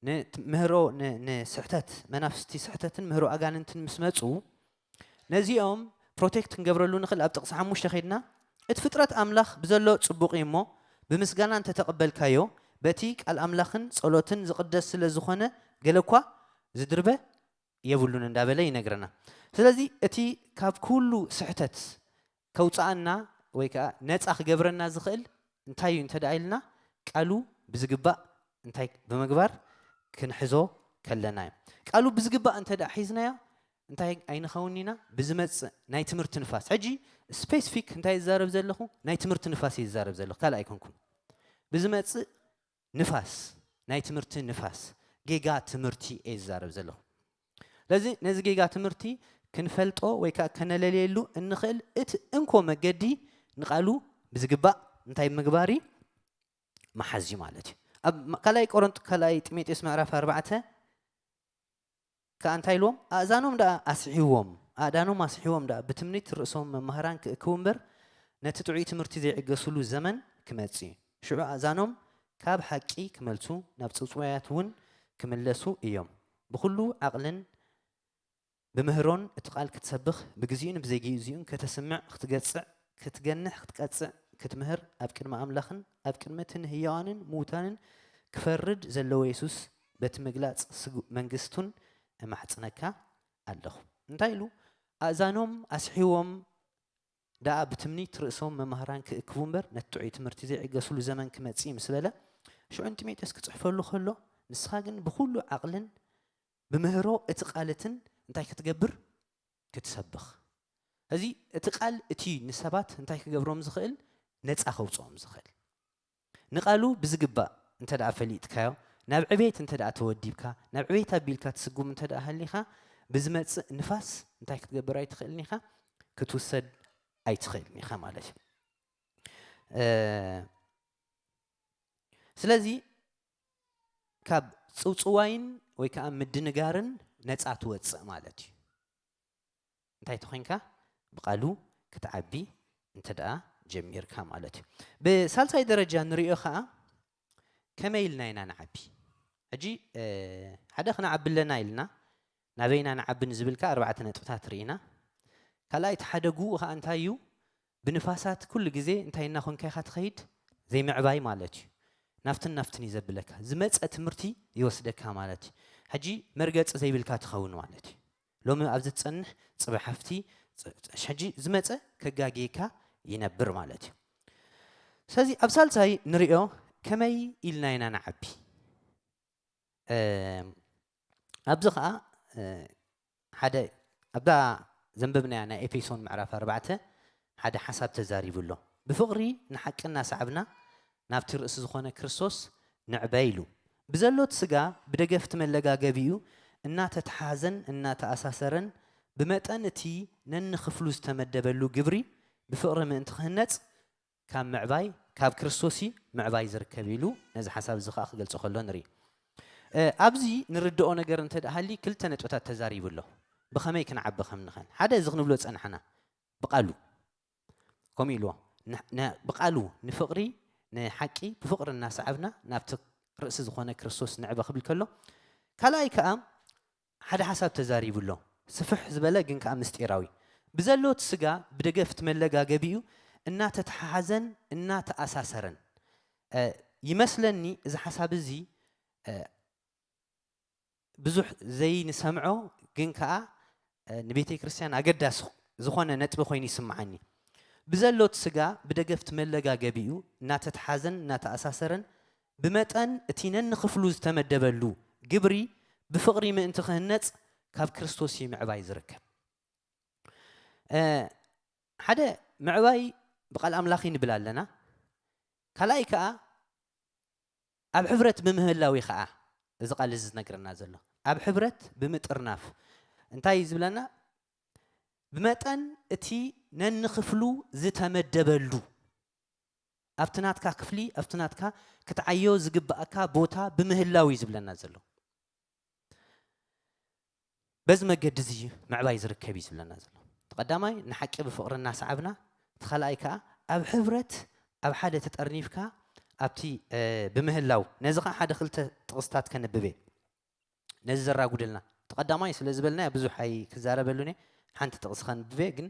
ን-፣ ምህሮ፣ ን-፣ ንስሕተት፣ መናፍስቲ ስሕተትን ምህሮ ኣጋንንትን ምስ መጹ፣ ነዚኦም ፕሮቴክት ክንገብረሉ ንኽእል ኣብ ጥቕሲ ሓሙሽተ ከይድና፣ እቲ ፍጥረት ኣምላኽ ብዘሎ ጽቡቕ እዩ እሞ፣ ብምስጋና እንተተቐበልካዮ፣ በቲ ቃል ኣምላኽን ጸሎትን ዝቕደስ ስለ ዝኾነ፣ ገለ እኳ ዝድርበ የብሉን እንዳበለ ይነግረና። ስለዚ እቲ ካብ ኩሉ ስሕተት ከውጽኣና ወይ ከኣ ነጻ ክገብረና ዝኽእል እንታይ እዩ እንተ ደኣ ኢልና፣ ቃሉ ብዝግባእ እንታይ ብምግባር ክንሕዞ ከለና እዩ። ቃሉ ብዝግባእ እንተ ደኣ ሒዝናዮ እንታይ ኣይንኸውን ኢና? ብዝመጽእ ናይ ትምህርቲ ንፋስ። ሕጂ ስፔሲፊክ እንታይ ይዛረብ ዘለኹ? ናይ ትምህርቲ ንፋስ እየ ዝዛረብ ዘለኹ፣ ካልእ ኣይኮንኩን። ብዝመጽእ ንፋስ፣ ናይ ትምህርቲ ንፋስ፣ ጌጋ ትምህርቲ እየ ዝዛረብ ዘለኹ። ስለዚ ነዚ ጌጋ ትምህርቲ ክንፈልጦ ወይ ከዓ ከነለልየሉ እንኽእል እቲ እንኮ መገዲ ንቃሉ ብዝግባእ እንታይ ምግባር እዩ? መሓዝ እዩ ማለት እዩ። ኣብ ካልኣይ ቆሮንጦ ካልኣይ ጢሞቴዎስ ምዕራፍ ኣርባዕተ ከኣ እንታይ ኢልዎም? ኣእዛኖም ደኣ ኣስሕዎም፣ ኣእዳኖም ኣስሕዎም ደኣ ብትምኒት ርእሶም መማህራን ክእክቡ እምበር ነቲ ጥዑይ ትምህርቲ ዘይዕገሱሉ ዘመን ክመጽእ እዩ። ሽዑ ኣእዛኖም ካብ ሓቂ ክመልሱ ናብ ጽውጽዋያት እውን ክምለሱ እዮም። ብኹሉ ዓቕልን ብምህሮን እቲ ቃል ክትሰብኽ ብግዚኡን ብዘይግዚኡን ከተስምዕ ክትገጽዕ ክትገንሕ ክትቀጽዕ ክትምህር ኣብ ቅድሚ ኣምላኽን ኣብ ቅድሚ እቲ ንህያዋንን ምዉታንን ክፈርድ ዘለዎ የሱስ በቲ ምግላጽ ስጉ- መንግስቱን እማሕጽነካ ኣለኹ። እንታይ ኢሉ? ኣእዛኖም ኣስሒዎም ደኣ ብትምኒት ርእሶም መማህራን ክእክቡ እምበር ነቲ ጥዑይ ትምህርቲ ዘይዕገሱሉ ዘመን ክመጽእ እዩ ምስ በለ ሽዑ ንጢሞቴዎስ ክጽሕፈሉ ከሎ ንስኻ ግን ብኹሉ ዓቕልን ብምህሮ እቲ ቃልትን እንታይ ክትገብር ክትሰብኽ። እዚ እቲ ቃል እቲ ንሰባት እንታይ ክገብሮም ዝኽእል ነፃ ከውፅኦም ዝኽእል ንቃሉ ብዝግባእ እንተ ደኣ ፈሊጥካዮ ናብ ዕቤት እንተ ደኣ ተወዲብካ ናብ ዕቤት ኣቢልካ ትስጉም እንተ ደኣ ሃሊኻ ብዝመፅእ ንፋስ እንታይ ክትገብር ኣይትኽእልን ኢኻ ክትውሰድ ኣይትኽእልን ኢኻ ማለት እዩ። ስለዚ ካብ ጽውጽዋይን ወይ ከዓ ምድንጋርን ነፃ ትወፅእ ማለት እዩ። እንታይ ተኾይንካ ብቃሉ ክትዓቢ እንተ ደኣ ጀሚርካ ማለት እዩ። ብሳልሳይ ደረጃ ንሪኦ ከዓ ከመይ ኢልና ኢና ንዓቢ? ሕጂ ሓደ ክንዓቢ ኣለና ኢልና ናበይና ንዓቢ ንዝብል ከዓ ኣርባዕተ ነጥብታት ርኢና። ካልኣይ እቲ ሓደ ጉኡ ከዓ እንታይ እዩ? ብንፋሳት ኩሉ ግዜ እንታይ እናኾንካ ኢኻ ትኸይድ? ዘይምዕባይ ማለት እዩ። ናፍትን ናፍትን እዩ ዘብለካ። ዝመፀ ትምህርቲ ይወስደካ ማለት እዩ። ሕጂ መርገፂ ዘይብልካ ትኸውን ማለት እዩ። ሎሚ ኣብዚ ትፀንሕ ፅባሕ ሃፍቲ ሕጂ ዝመፀ ከጋግየካ ይነብር ማለት እዩ። ስለዚ ኣብ ሳልሳይ ንሪኦ ከመይ ኢልና ኢና ንዓቢ? ኣብዚ ከዓ ሓደ ኣብዛ ዘንበብናያ ናይ ኤፌሶን ምዕራፍ ኣርባዕተ ሓደ ሓሳብ ተዛሪቡ ኣሎ። ብፍቕሪ ንሓቂ እናሰዓብና ናብቲ ርእሲ ዝኾነ ክርስቶስ ንዕበ ኢሉ። ብዘሎት ስጋ ብደገፍቲ መለጋገቢኡ እናተተሓዘን እናተኣሳሰረን ብመጠን እቲ ነንኽፍሉ ዝተመደበሉ ግብሪ ብፍቕሪ ምእንቲ ክህነጽ ካብ ምዕባይ ካብ ክርስቶስ እዩ ምዕባይ ዝርከብ ኢሉ ነዚ ሓሳብ እዚ ከዓ ክገልጾ ከሎ ንርኢ። ኣብዚ ንርድኦ ነገር እንተ ደኣ ሃሊ ክልተ ነጥብታት ተዛሪቡ ኣሎ። ብኸመይ ክንዓቢ ከም ንኽእል ሓደ እዚ ክንብሎ ጸንሓና ብቃሉ ከምኡ ኢልዎ ብቃሉ ንፍቕሪ ንሓቂ ብፍቕሪ እናሰዓብና ናብቲ ርእሲ ዝኾነ ክርስቶስ ንዕበ ክብል ከሎ ካልኣይ ከዓ ሓደ ሓሳብ ተዛሪቡ ኣሎ። ስፍሕ ዝበለ ግን ከዓ ምስጢራዊ ብዘለዎት ስጋ ብደገፍቲ መለጋገቢኡ እናተተሓሓዘን እናተኣሳሰረን ይመስለኒ። እዚ ሓሳብ እዚ ብዙሕ ዘይንሰምዖ ግን ከዓ ንቤተ ክርስቲያን ኣገዳሲ ዝኾነ ነጥቢ ኮይኑ ይስምዓኒ። ብዘሎት ስጋ ብደገፍቲ መለጋገቢኡ እናተተሓዘን እናተኣሳሰረን ብመጠን እቲ ነንኽፍሉ ዝተመደበሉ ግብሪ ብፍቕሪ ምእንቲ ክህነጽ ካብ ክርስቶስ እዩ ምዕባይ ዝርከብ። ሓደ ምዕባይ ብቓል ኣምላኺ ንብል ኣለና። ካልኣይ ከዓ ኣብ ሕብረት ብምህላዊ ከዓ እዚ ቃል እዚ ዝነግረና ዘሎ ኣብ ሕብረት ብምጥርናፍ እንታይ እዩ ዝብለና? ብመጠን እቲ ነንኽፍሉ ዝተመደበሉ ኣብቲ ናትካ ክፍሊ ኣብቲ ናትካ ክትዓዮ ዝግባኣካ ቦታ ብምህላው እዩ ዝብለና ዘሎ። በዚ መገዲ እዚ ምዕባይ ዝርከብ እዩ ዝብለና ዘሎ። እቲ ቀዳማይ ንሓቂ ብፍቕሪ እናሰዓብና፣ እቲ ካልኣይ ከዓ ኣብ ሕብረት ኣብ ሓደ ተጠርኒፍካ ኣብቲ ብምህላው። ነዚ ከዓ ሓደ ክልተ ጥቕስታት ከንብብ እየ። ነዚ ዘራጉደልና እቲ ቀዳማይ ስለ ዝበልናዮ ብዙሕ ኣይክዛረበሉን እየ። ሓንቲ ጥቕሲ ከንብብ እየ። ግን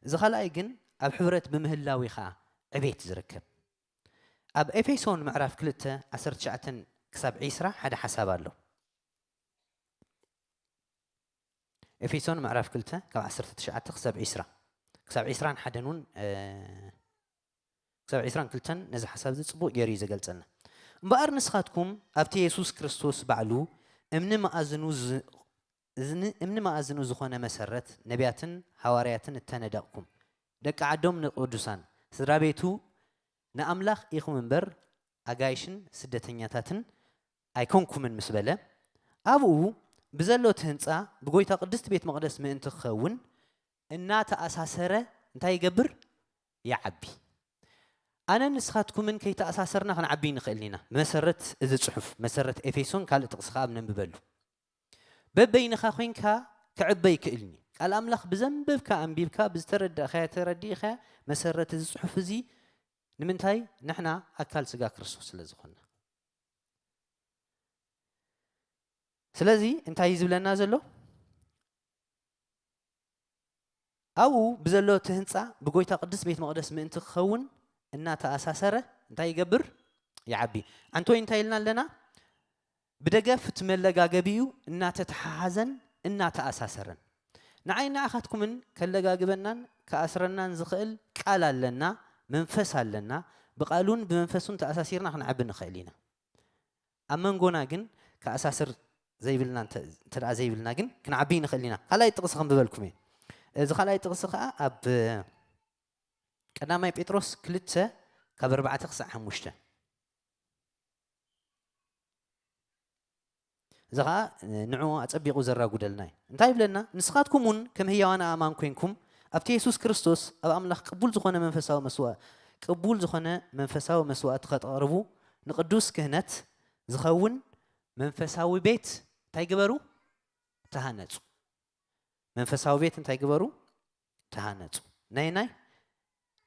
እዚ ካልኣይ ግን ኣብ ሕብረት ብምህላው እዩ ከዓ ዕቤት ዝርከብ። ኣብ ኤፌሶን ምዕራፍ ክልተ ዓሰርተ ትሽዓተ ክሳብ ዒስራ ሓደ ሓሳብ ኣሎ። ኤፌሶን ምዕራፍ ክልተ ካብ ዓሰርተ ትሽዓተ ክሳብ ዒስራ ክሳብ ዒስራን ሓደን እውን ክሳብ ዒስራን ክልተን ነዚ ሓሳብ እዚ ፅቡቕ ገይሩ እዩ ዘገልፀልና። እምበኣር ንስኻትኩም ኣብቲ የሱስ ክርስቶስ ባዕሉ እምኒ መኣዝኑ ዝ- እዝኒ- እምኒ መኣዝኑ ዝኾነ መሰረት ነቢያትን ሃዋርያትን እተነደቕኩም፣ ደቂ ዓዶም ንቅዱሳን፣ ስድራ ቤቱ ንኣምላኽ ኢኹም እምበር ኣጋይሽን ስደተኛታትን ኣይኮንኩምን ምስ በለ፣ ኣብኡ ብዘሎ እቲ ህንፃ ብጎይታ ቅድስቲ ቤት መቕደስ ምእንቲ ክኸውን እናተኣሳሰረ እንታይ ይገብር? ይዓቢ። ኣነን ንስኻትኩምን ከይተኣሳሰርና ክንዓቢ ንኽእል ኢና። መሰረት እዚ ጽሑፍ፣ መሰረት ኤፌሶን ካልእ ጥቕሲ ከኣ ኣብ ነንብበሉ። በበይንኻ ኮይንካ ክዕበ ይክእልኒ። ቃል ኣምላኽ ብዘንበብካ ኣንቢብካ፣ ብዝተረዳእካዮ ተረዲእካ፣ መሰረት እዚ ጽሑፍ እዚ ንምንታይ? ንሕና ኣካል ስጋ ክርስቶስ ስለ ዝኾንና። ስለዚ እንታይ እዩ ዝብለና ዘሎ? ኣብኡ ብዘሎ እቲ ህንፃ ብጎይታ ቅዱስ ቤት መቕደስ ምእንቲ ክኸውን እናተኣሳሰረ እንታይ ይገብር? ይዓቢ። ኣንቶይ እንታይ ኢልና ኣለና? ብደገፍ እቲ መለጋገቢኡ እናተተሓሓዘን እናተኣሳሰረን። ንዓይ ንዓኻትኩምን ከለጋግበናን ክኣስረናን ዝኽእል ቃል ኣለና፣ መንፈስ ኣለና። ብቃሉን ብመንፈሱን ተኣሳሲርና ክንዓቢ ንኽእል ኢና። ኣብ መንጎና ግን ክኣሳስር ዘይብልና እንተ እንተ ደኣ ዘይብልና ግን ክንዓቢ ንኽእል ኢና። ካልኣይ ጥቕሲ ከንብበልኩም እየ። እዚ ካልኣይ ጥቕሲ ከኣ ኣብ ቀዳማይ ጴጥሮስ ክልተ ካብ ኣርባዕተ ክሳዕ ሓሙሽተ። እዚ ኸኣ ንዕኡ ኣጸቢቑ ዘራጉደልና እዩ። እንታይ ይብለና? ንስኻትኩም እውን ከም ህያዋን ኣእማን ኮይንኩም ኣብቲ የሱስ ክርስቶስ ኣብ ኣምላኽ ቅቡል ዝኾነ መንፈሳዊ መስዋእ ቅቡል ዝኾነ መንፈሳዊ መስዋእቲ ከተቕርቡ ንቅዱስ ክህነት ዝኸውን መንፈሳዊ ቤት እንታይ ግበሩ? ተሃነጹ። መንፈሳዊ ቤት እንታይ ግበሩ? ተሃነጹ። ናይ ናይ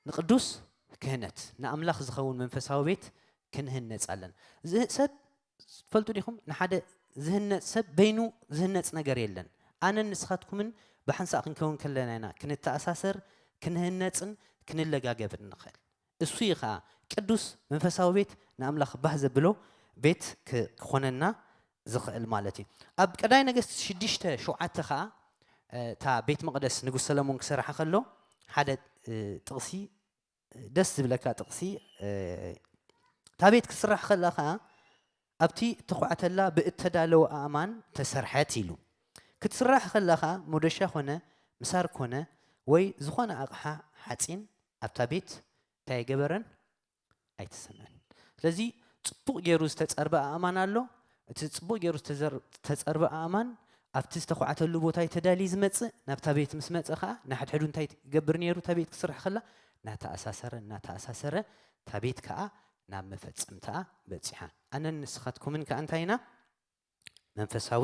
ንቅዱስ ክህነት ንኣምላኽ ዝኸውን መንፈሳዊ ቤት ክንህነጽ ኣለና። እዚ ሰብ ትፈልጡ ዲኹም? ንሓደ ዝህነጽ ሰብ በይኑ ዝህነጽ ነገር የለን። ኣነን ንስኻትኩምን ብሓንሳእ ክንከውን ከለና ኢና ክንተኣሳሰር፣ ክንህነጽን ክንለጋገብን ንኽእል። እሱ እዩ ኸዓ ቅዱስ መንፈሳዊ ቤት ንኣምላኽ ባህ ዘብሎ ቤት ክ- ክኾነና ዝኽእል ማለት እዩ። ኣብ ቀዳይ ነገስት ሽዱሽተ ሸውዓተ ኸዓ እ፣ እታ ቤት መቕደስ ንጉስ ሰለሞን ክሰርሓ ከሎ ሓደ እ፣ ጥቕሲ ደስ ዝብለካ ጥቕሲ እ፣ እታ ቤት ክትስራሕ ከላ ኸዓ ኣብቲ እተዃዕተላ ብእተዳለወ ኣእማን ተሰርሐት ኢሉ። ክትስራሕ ከላ ኸዓ ሞደሻ ኮነ ምሳር ኮነ ወይ ዝኾነ ኣቕሓ ሓፂን ኣብታ ቤት እንታይ ኣይገበረን? ኣይተሰምዐን። ስለዚ ጽቡቕ ገይሩ ዝተጸርበ ኣእማን ኣሎ። እቲ ጽቡቕ ገይሩ ዝተዘር- ዝተጸርበ ኣእማን ኣብቲ ዝተዃዕተሉ ቦታ እዩ ተዳልዩ ዝመጽእ። ናብታ ቤት ምስ መጸ ኸኣ ንሓድሕዱ እንታይ ይገብር ነይሩ? እታ ቤት ክስራሕ ከላ እናተኣሳሰረ እናተኣሳሰረ እታ ቤት ከኣ ናብ መፈጸምታኣ በጺሓ። ኣነን ንስኻትኩምን ከኣ እንታይ ኢና? መንፈሳዊ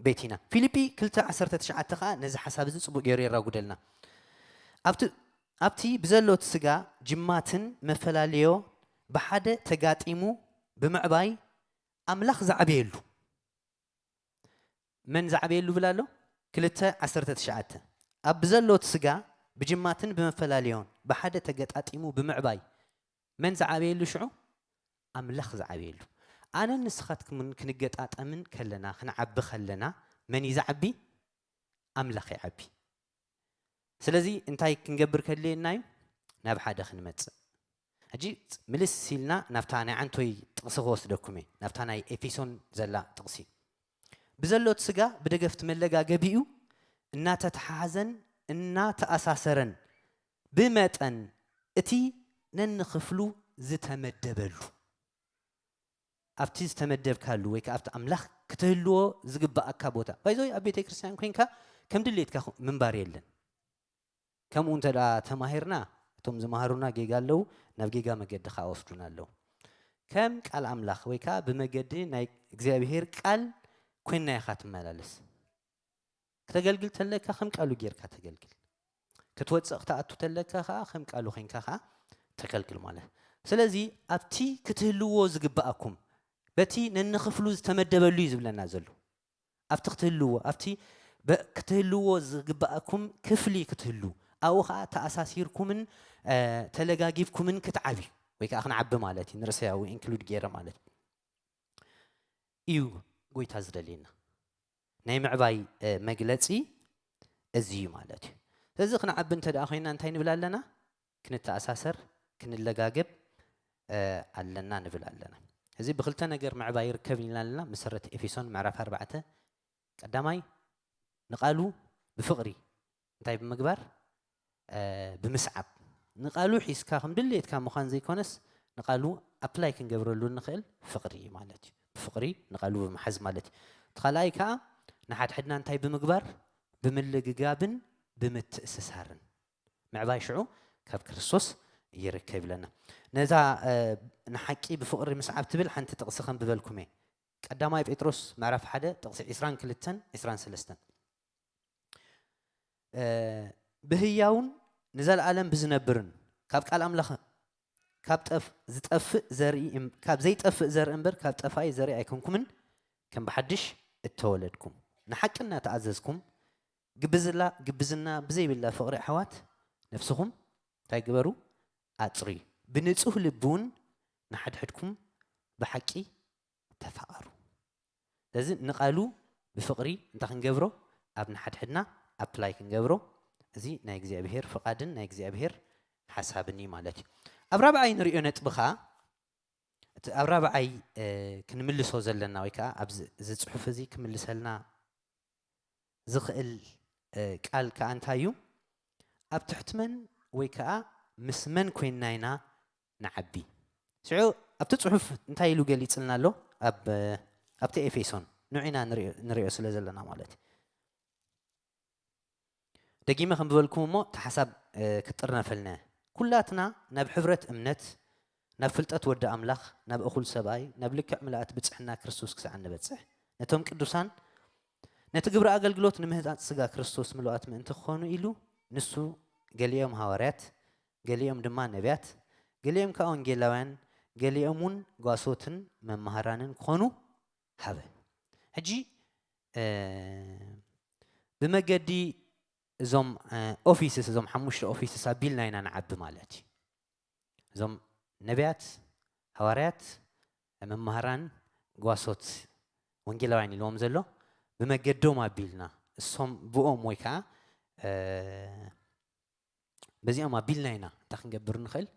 ቤት ኢና። ፊልጲ ክልተ ዓሰርተ ትሽዓተ ከኣ ነዚ ሓሳብ እዚ ጽቡቕ ገይሩ የራጉደልና። ኣብቲ ኣብቲ ብዘሎ እቲ ስጋ ጅማትን መፈላለዮ ብሓደ ተጋጢሙ ብምዕባይ ኣምላኽ ዝዓበየሉ። መን ዝዓበየሉ ብላ ኣሎ? ክልተ ዓሰርተ ትሽዓተ። ኣብ ብዘሎ እቲ ስጋ ብጅማትን ብመፈላለዮን ብሓደ ተገጣጢሙ ብምዕባይ መን ዝዓበየሉ ሽዑ? ኣምላኽ ዝዓበየሉ። ኣነን ንስኻትኩምን ክንገጣጠምን ከለና፣ ክንዓቢ ከለና መን እዩ ዝዓቢ? ኣምላኽ ይዓቢ። ስለዚ እንታይ ክንገብር ከድልየና እዩ? ናብ ሓደ ክንመጽእ። ሕጂ ምልስ ኢልና ናብታ ናይ ዓንቶይ ጥቕሲ ክወስደኩም እየ፣ ናብታ ናይ ኤፌሶን ዘላ ጥቕሲ። ብዘሎ እቲ ስጋ ብደገፍቲ መለጋገቢኡ እናተተሓሓዘን እናተኣሳሰረን ብመጠን እቲ ነንኽፍሉ ዝተመደበሉ ኣብቲ ዝተመደብካሉ ወይ ከዓ ኣብቲ ኣምላኽ ክትህልዎ ዝግባኣካ ቦታ ባይዞይ ኣብ ቤተ ክርስቲያን ኮይንካ ከም ድሌትካ ምንባር የለን። ከምኡ እንተ ደኣ ተማሂርና እቶም ዝመሃሩና ጌጋ ኣለዉ፣ ናብ ጌጋ መገዲ ከዓ ወስዱና ኣለዉ። ከም ቃል ኣምላኽ ወይ ከዓ ብመገዲ ናይ እግዚኣብሄር ቃል ኮይንና ኢኻ ትመላለስ። ክተገልግል ተለካ ከም ቃሉ ጌርካ ተገልግል። ክትወፅእ ክትኣቱ ተለካ ከዓ ከም ቃሉ ኮይንካ ከዓ ተገልግል ማለት። ስለዚ ኣብቲ ክትህልዎ ዝግባኣኩም በቲ ነንኽፍሉ ዝተመደበሉ እዩ ዝብለና ዘሎ። ኣብቲ ክትህልዎ ኣብቲ በ- ክትህልዎ ዝግባኣኩም ክፍሊ ክትህሉ ኣብኡ ከዓ ተኣሳሲርኩምን እ፣ ተለጋጊብኩምን ክትዓብዩ ወይ ከዓ ክንዓቢ ማለት እዩ። ንርእሰያዊ ኢንክሉድ ገይረ ማለት እዩ ጎይታ ዝደልየና ናይ ምዕባይ እ፣ መግለፂ እዚ እዩ ማለት እዩ። ስለዚ ክንዓቢ እንተ ደኣ ኮይና እንታይ ንብል ኣለና? ክንተኣሳሰር ክንለጋገብ እ፣ ኣለና ንብል ኣለና። እዚ ብክልተ ነገር ምዕባይ ይርከብ ኢልና ኣለና። መሰረት ኤፌሶን ምዕራፍ ኣርባዕተ ቀዳማይ ንቓሉ ብፍቕሪ እንታይ ብምግባር ብምስዓብ ንቓሉ ሒዝካ ከም ድሌትካ ምዃን ዘይኮነስ ንቓሉ ኣፕላይ ክንገብረሉ እንኽእል ፍቕሪ እዩ ማለት እዩ። ብፍቕሪ ንቓሉ ብምሓዝ ማለት እዩ። እቲ ካልኣይ ከዓ ንሓድሕድና እንታይ ብምግባር ብምልግጋብን ብምትእስሳርን ምዕባይ ሽዑ ካብ ክርስቶስ ይርከብ ይብለና። ነዛ ንሓቂ ብፍቕሪ ምስዓብ ትብል ሓንቲ ጥቕሲ ከንብበልኩም እየ። ቀዳማይ ጴጥሮስ ምዕራፍ ሓደ ጥቕሲ ዕስራን ክልተን ዕስራን ሰለስተን ብህያውን ንዘለኣለም ብዝነብርን ካብ ቃል ኣምላኽ ካብ ጠፍ ዝጠፍእ ዘርኢ እም- ካብ ዘይጠፍእ ዘርኢ እምበር ካብ ጠፋኢ ዘርኢ ኣይኮንኩምን ከም ብሓድሽ እተወለድኩም ንሓቂ እናተኣዘዝኩም ግብዝላ ግብዝና ብዘይብላ ፍቕሪ ኣሕዋት ነፍስኹም እንታይ ግበሩ ኣጽርዩ ብንጹህ ልቢ እውን ንሓድሕድኩም ብሓቂ ተፋቐሩ። ስለዚ ንቓሉ ብፍቕሪ እንታይ ክንገብሮ ኣብ ንሓድሕድና ኣፕላይ ክንገብሮ እዚ ናይ እግዚኣብሄር ፍቓድን ናይ እግዚኣብሄር ሓሳብን እዩ ማለት እዩ። ኣብ ራብዓይ ንሪኦ ነጥቢ ከዓ እቲ ኣብ ራብዓይ ክንምልሶ ዘለና ወይ ከዓ ኣብዚ እዚ ፅሑፍ እዚ ክምልሰልና ዝኽእል ቃል ከዓ እንታይ እዩ? ኣብ ትሕቲ መን ወይ ከዓ ምስ መን ኮይንና ኢና ንዓቢ? ሽዑ ኣብቲ ፅሑፍ እንታይ ኢሉ ገሊፅልና ኣሎ? ኣብቲ ኤፌሶን ንዑ ኢና ንሪኦ ስለ ዘለና ማለት እዩ። ደጊመ ከም ዝበልኩም እሞ እቲ ሓሳብ ክጥርነፈልና ኩላትና ናብ ሕብረት እምነት ናብ ፍልጠት ወዲ ኣምላኽ ናብ እኹል ሰብኣይ ናብ ልክዕ ምልኣት ብፅሕና ክርስቶስ ክሳዕ እንበፅሕ ነቶም ቅዱሳን ነቲ ግብሪ ኣገልግሎት ንምህፃፅ ስጋ ክርስቶስ ምሉኣት ምእንቲ ክኾኑ ኢሉ ንሱ ገሊኦም ሃዋርያት ገሊኦም ድማ ነቢያት ገሊኦም ከዓ ወንጌላውያን ገሊኦም እውን ጓሶትን መማህራንን ክኾኑ ሃበ። ሕጂ ብመገዲ እዞም ኦፊስስ እዞም ሓሙሽተ ኦፊስስ ኣቢልና ኢና ንዓቢ ማለት እዩ። እዞም ነቢያት፣ ሃዋርያት፣ መማህራን፣ ጓሶት፣ ወንጌላውያን ኢልዎም ዘሎ ብመገዶም ኣቢልና እሶም ብኦም ወይ ከዓ በዚኦም ኣቢልና ኢና እንታይ ክንገብር ንኽእል